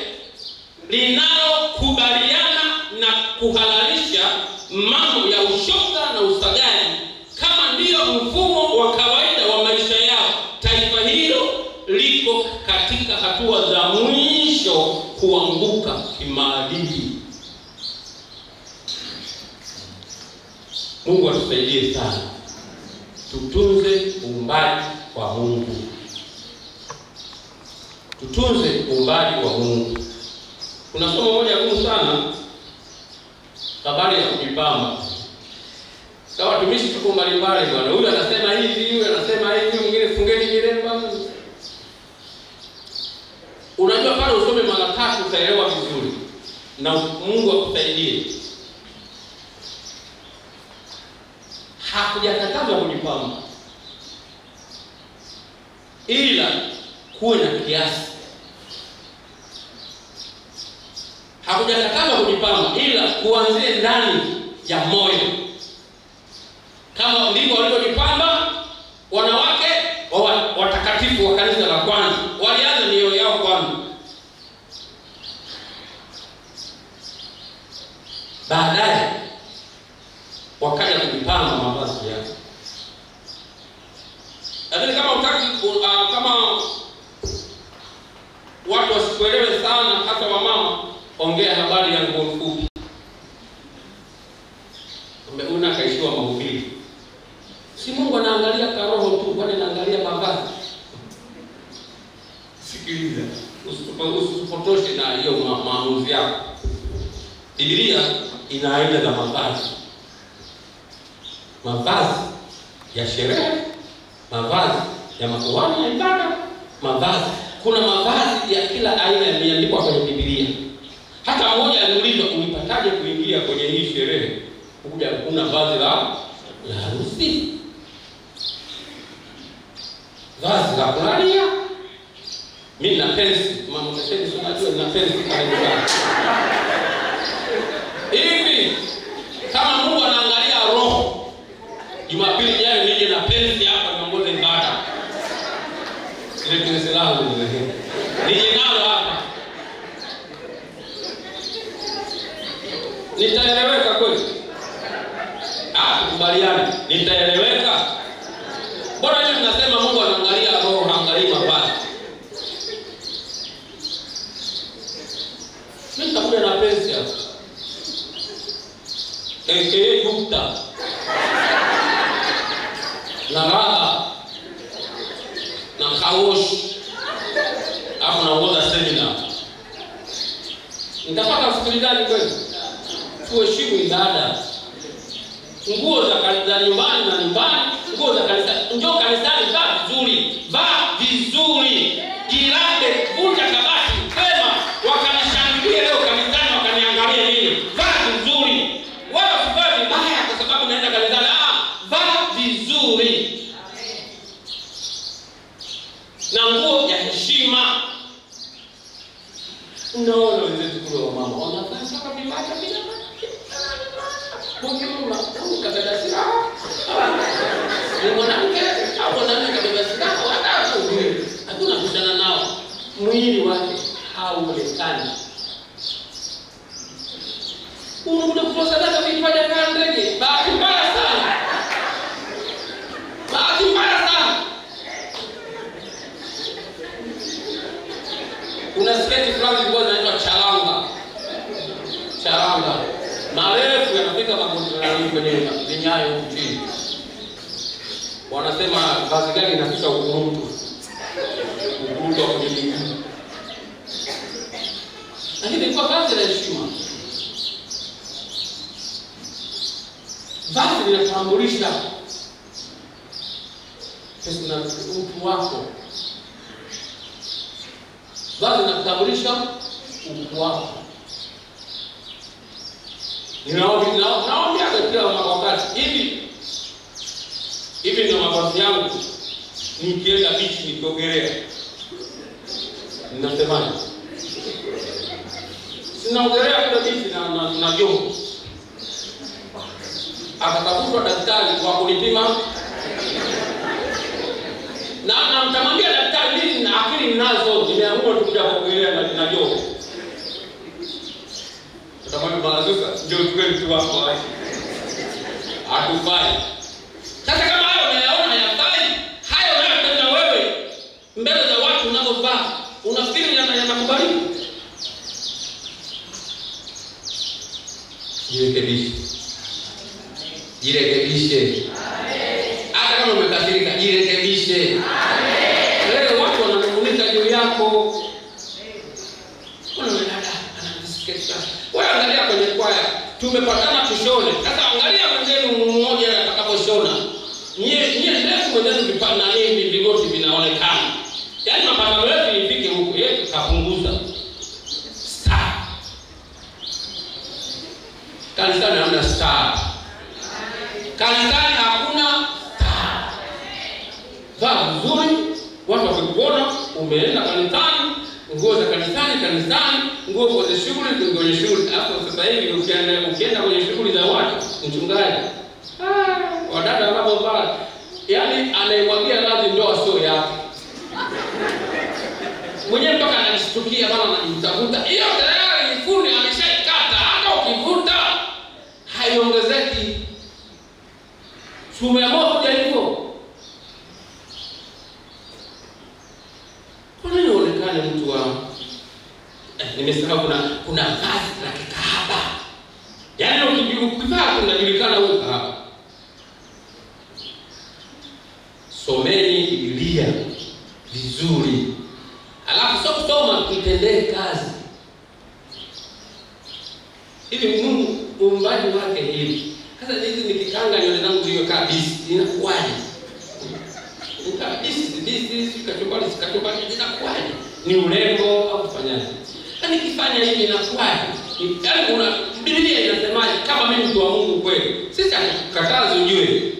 linalokubaliana na kuhalalisha mambo ya ushoga na usagaji kama ndiyo mfumo wa kawaida wa maisha yao, taifa hilo liko katika hatua za mwisho kuanguka kimaadili. Mungu atusaidie sana. Tutunze uumbaji wa Mungu. Tutunze uumbaji wa Mungu. Kuna somo moja gumu sana, habari ya kujipamba. Sawa, watumishi tuko mbalimbali bwana. Huyu anasema hivi, huyu anasema hivi, mwingine fungeni miremba. Unajua pale usome mara tatu utaelewa vizuri. Na Mungu akusaidie. Hakujakatazwa kujipamba, ila kuwe na kiasi. Hakujakatazwa kujipamba, ila kuanzie ndani ya moyo. Kama ndivyo walivyojipamba wanawake watakatifu wa kanisa la kwanza, walianza mioyo yao kwanza, baadaye wakaja kujipamba mavazi yao. Ongea habari ya nguo fupi. Umeona kaishiwa mahubiri. Si Mungu anaangalia karoho tu, kwani anaangalia mavazi? Sikiliza, usipotoshe na hiyo maamuzi yako. Biblia ina aina za mavazi. Mavazi ya sherehe, mavazi ya makuhani ya ibada, mavazi. Kuna mavazi ya kila aina yameandikwa kwenye Biblia. Hata mmoja aliulizwa, ulipataje kuingia kwenye hii sherehe? Kuja kuna vazi la harusi, vazi la kulalia. Mimi na pensi, mama mtasheni, unajua nina pensi pale nyumbani. Hivi kama Mungu anaangalia roho, Jumapili ijayo nije na pensi hapa niongoze ibada. Ile pensi langu nije nalo hapa. Nitaeleweka kweli? Kubaliana, nitaeleweka? Mbona nyinyi mnasema Mungu anaangalia roho, haangalii mavazi? Mimi nitakuja na pensi hapa. AKA Gupta. Na raha. Na kawosh. Hapo naongoza seminar. Nitapata msikilizaji kweli? Tuheshimu ibada. Nguo za kanisa nyumbani na nyumbani, nguo za kanisa. Njoo kanisani, vaa vizuri. Vaa vizuri. Jilambe, vunja kabati, sema wakanishangilie leo kanisani, wakaniangalia nini? Vaa vizuri. Wala usivaa vibaya kwa sababu naenda kanisani. Vaa vizuri. Na nguo ya heshima. Unaona wenzetu kule wa mama wanavaa mpaka vimacha bila huyu kabeba silaha. Ni mwanamke au mwanamke kabeba silaha, hata hujui. Hakuna kushana nao. Mwili wake hauonekani. Unakuja kutoa sadaka vipaja kama ndege. Bahati mbaya sana. Bahati mbaya sana. Kuna sketi fulani zilikuwa zinaitwa charanga. Charanga. Marefu yanafika magoti kwenye vinyayo huku chini. Wanasema vazi gani inafika ukurutu. Ukurutu wa kwenye miguu. Lakini ilikuwa vazi la heshima. Vazi linatambulisha utu wako. Vazi linatambulisha utu wako. Ninawaambia kila wakati hivi ndio mavazi yangu nikienda beach nikiogelea. Ninasemaje? Sinaogelea kule beach na joho. Akatafutwa daktari wa kunipima. Na mtamwambia daktari mimi na akili ninazo, nimeamua tukuja kuogelea na joho. Utamwambia Bwana njoo tukue mtu wako. Hatufai. Sasa kama hayo unayaona hayafai, hayo unayotenda wewe mbele za watu unavyovaa, unafikiri yanakubalika? Jirekebishe. Jirekebishe. Hata kama umekasirika, jirekebishe. Leo watu wananung'unika juu yako. Kuna dada anamsikia. Wewe angalia kwenye kwaya, tumepatana tushone. Sasa angalia mwenzenu mmoja atakaposhona. Nyie ndefu mwenzenu vipana hivi vigoti vinaonekana. Yaani mapatano yetu ifike huko, yeye kapunguza. Star. Kanisani hamna star. Kanisani hakuna star. Vaa vizuri, watu wakikuona umeenda kanisani, nguo za kanisani kanisani, nguo kwenye shughuli kwenye shughuli. Hapo sasa hivi ukienda kwenye shughuli za watu, mchungaji, wadada wanapovaa, yaani anaimwagia radhi ndoa sio yake. Mwenyewe mpaka anajishtukia bana, anajitafuta. Hiyo tayari fundi ameshaikata, hata ukivuta haiongezeki. Tumeamua kuja hivyo. Kwa nini uonekane mtu wa nimesahau kuna vazi la kikahaba. Yaani ukivaa unajulikana wewe kahaba. Someni Biblia vizuri. Alafu sio kusoma, tuitendee kazi. Hivi Mungu uumbaji wake hivi. Sasa hizi nikikanga nywele zangu ziwe kabisa, inakuwaje? Kabisa, kachumbari, kachumbari inakuwaje? Ni urembo au kufanyaje? Na nikifanya hivi inakuwaje? Yaani una Biblia inasemaje kama mimi mtu wa Mungu kweli? Sisi hatukatazi ujue.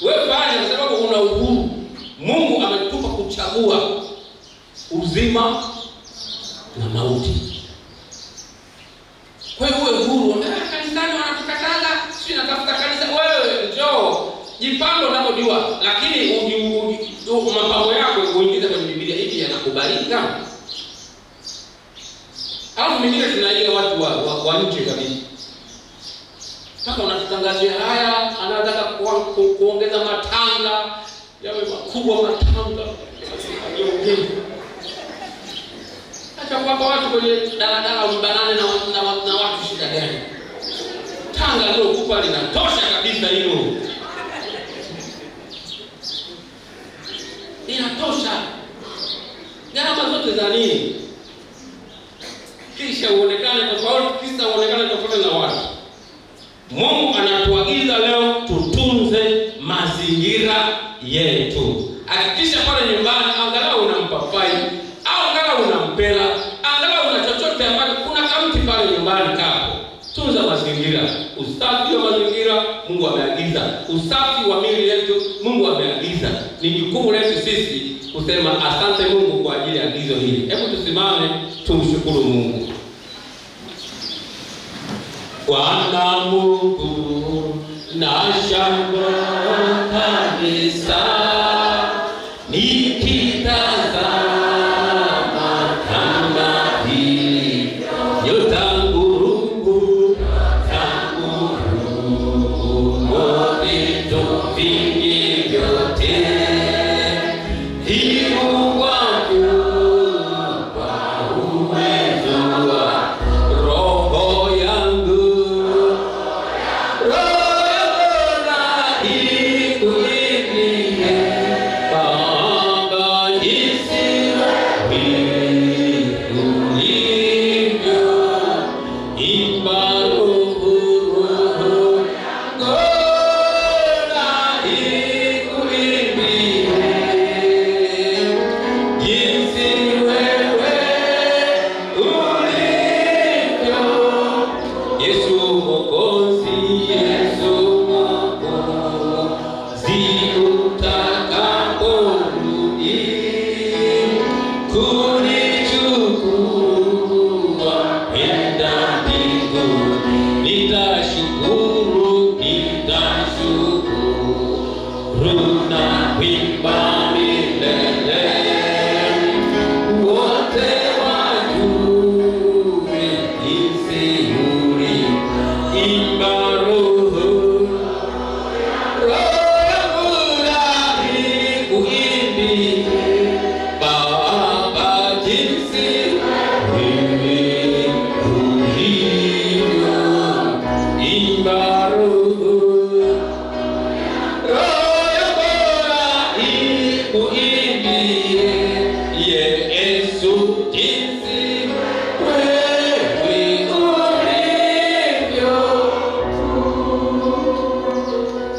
Wewe fanya kwa sababu una uhuru. Mungu ametupa kuchagua uzima na mauti. Kwa hiyo uwe huru. Kanisani wanatukataza, sisi natafuta kanisa. Wewe njoo, jipange unavyojua, lakini mapambo yako uingize kwenye Biblia hivi yanakubalika. Au mwingine tunaiga watu wa nje kabisa. Sasa unatutangazia haya, anataka kuongeza matanga, yawe makubwa matanga. Acha kuwapa watu kwenye daladala mbanane na watu shida gani? Tanga leo kupa linatosha kabisa hilo. Inatosha. Gharama zote za nini? Kisha uonekane tofauti, kisha uonekane tofauti na watu. Mungu anatuagiza leo tutunze mazingira yetu. Hakikisha pale nyumbani angalau una mpapai, au angalau una mpela, angalau una chochote ambacho kuna kamti pale nyumbani kako. Tunza mazingira. Usafi wa mazingira Mungu ameagiza. Usafi wa miili yetu Mungu ameagiza. Ni jukumu letu sisi kusema asante Mungu kwa ajili ya agizo hili. Hebu tusimame tumshukuru Mungu. Bwana Mungu nashangaa kabisa nikitazama kama hii nyota ngurugu tangu vitu vingi vyote viumbwavyo kwa uwezo wa roho yangu.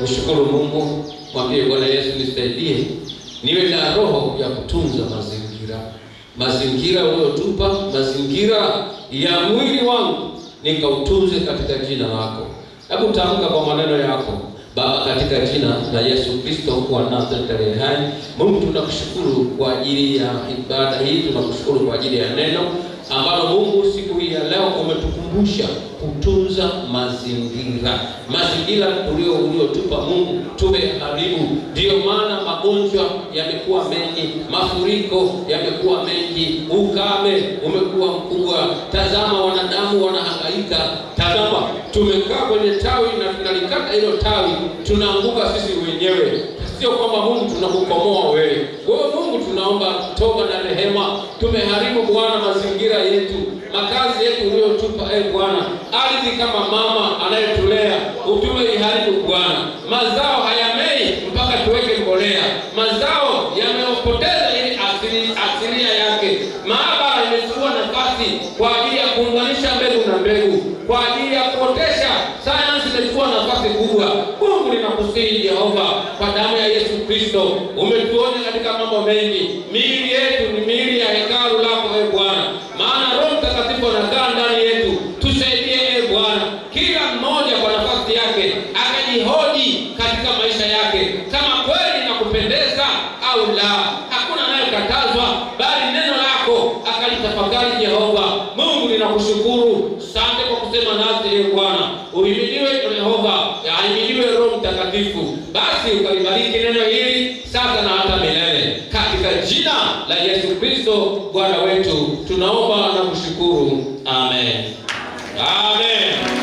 Mshukuru Mungu, mwambie Bwana Yesu nisaidie niwe na roho ya kutunza mazingira. Mazingira uliyotupa, mazingira ya mwili wangu nikautunze katika jina lako. Hebu tamka kwa maneno yako. Baba, katika jina la Yesu Kristo wa Nazareti aliye hai, Mungu tunakushukuru kwa ajili ya ibada hii, tunakushukuru kwa ajili ya neno ambalo Mungu siku hii ya leo umetukumbusha kutunza mazingira. Mazingira uliotupa Mungu tumeharibu. Ndio maana magonjwa yamekuwa mengi, mafuriko yamekuwa mengi, ukame umekuwa mkubwa. Tazama wanadamu wanahangaika. Tazama tumekaa kwenye tawi na tunalikata hilo tawi, tunaanguka sisi wenyewe. Sio kwamba Mungu tunakukomoa wewe. Wewe Mungu tunaomba toba na rehema. Tumeharibu Bwana mazingira yetu, makazi yetu uliyotupa Bwana. Ardhi kama mama anayetulea, utumeiharibu Bwana. Mazao hayamei mpaka tuweke mbolea. Mazao yamepoteza ile asilia yake. Maabara imechukua nafasi kwa ajili ya kuunganisha mbegu na mbegu, kwa ajili ya kuotesha. Sayansi imechukua nafasi kubwa. Mungu ninakusihi Jehova, kwa damu ya Yesu Kristo, umetuonya katika mambo mengi. Miili yetu ni miili ya hekalu lako Bwana, maana Roho Mtakatifu anakaa ndani yetu. Tusaidie Bwana, kila mmoja kwa nafasi yake akajihoji katika maisha yake kama kweli nakupendeza au la. Hakuna anayekatazwa, bali neno lako akalitafakari Jehova. Mungu ninakushukuru, asante kwa kusema nasi Bwana. Uhimidiwe Jehova, ahimidiwe Roho Mtakatifu. Basi ukalibariki neno hili sasa na hata milele, katika jina la Yesu Kristo Bwana wetu tunaomba na kushukuru, amen. Amen.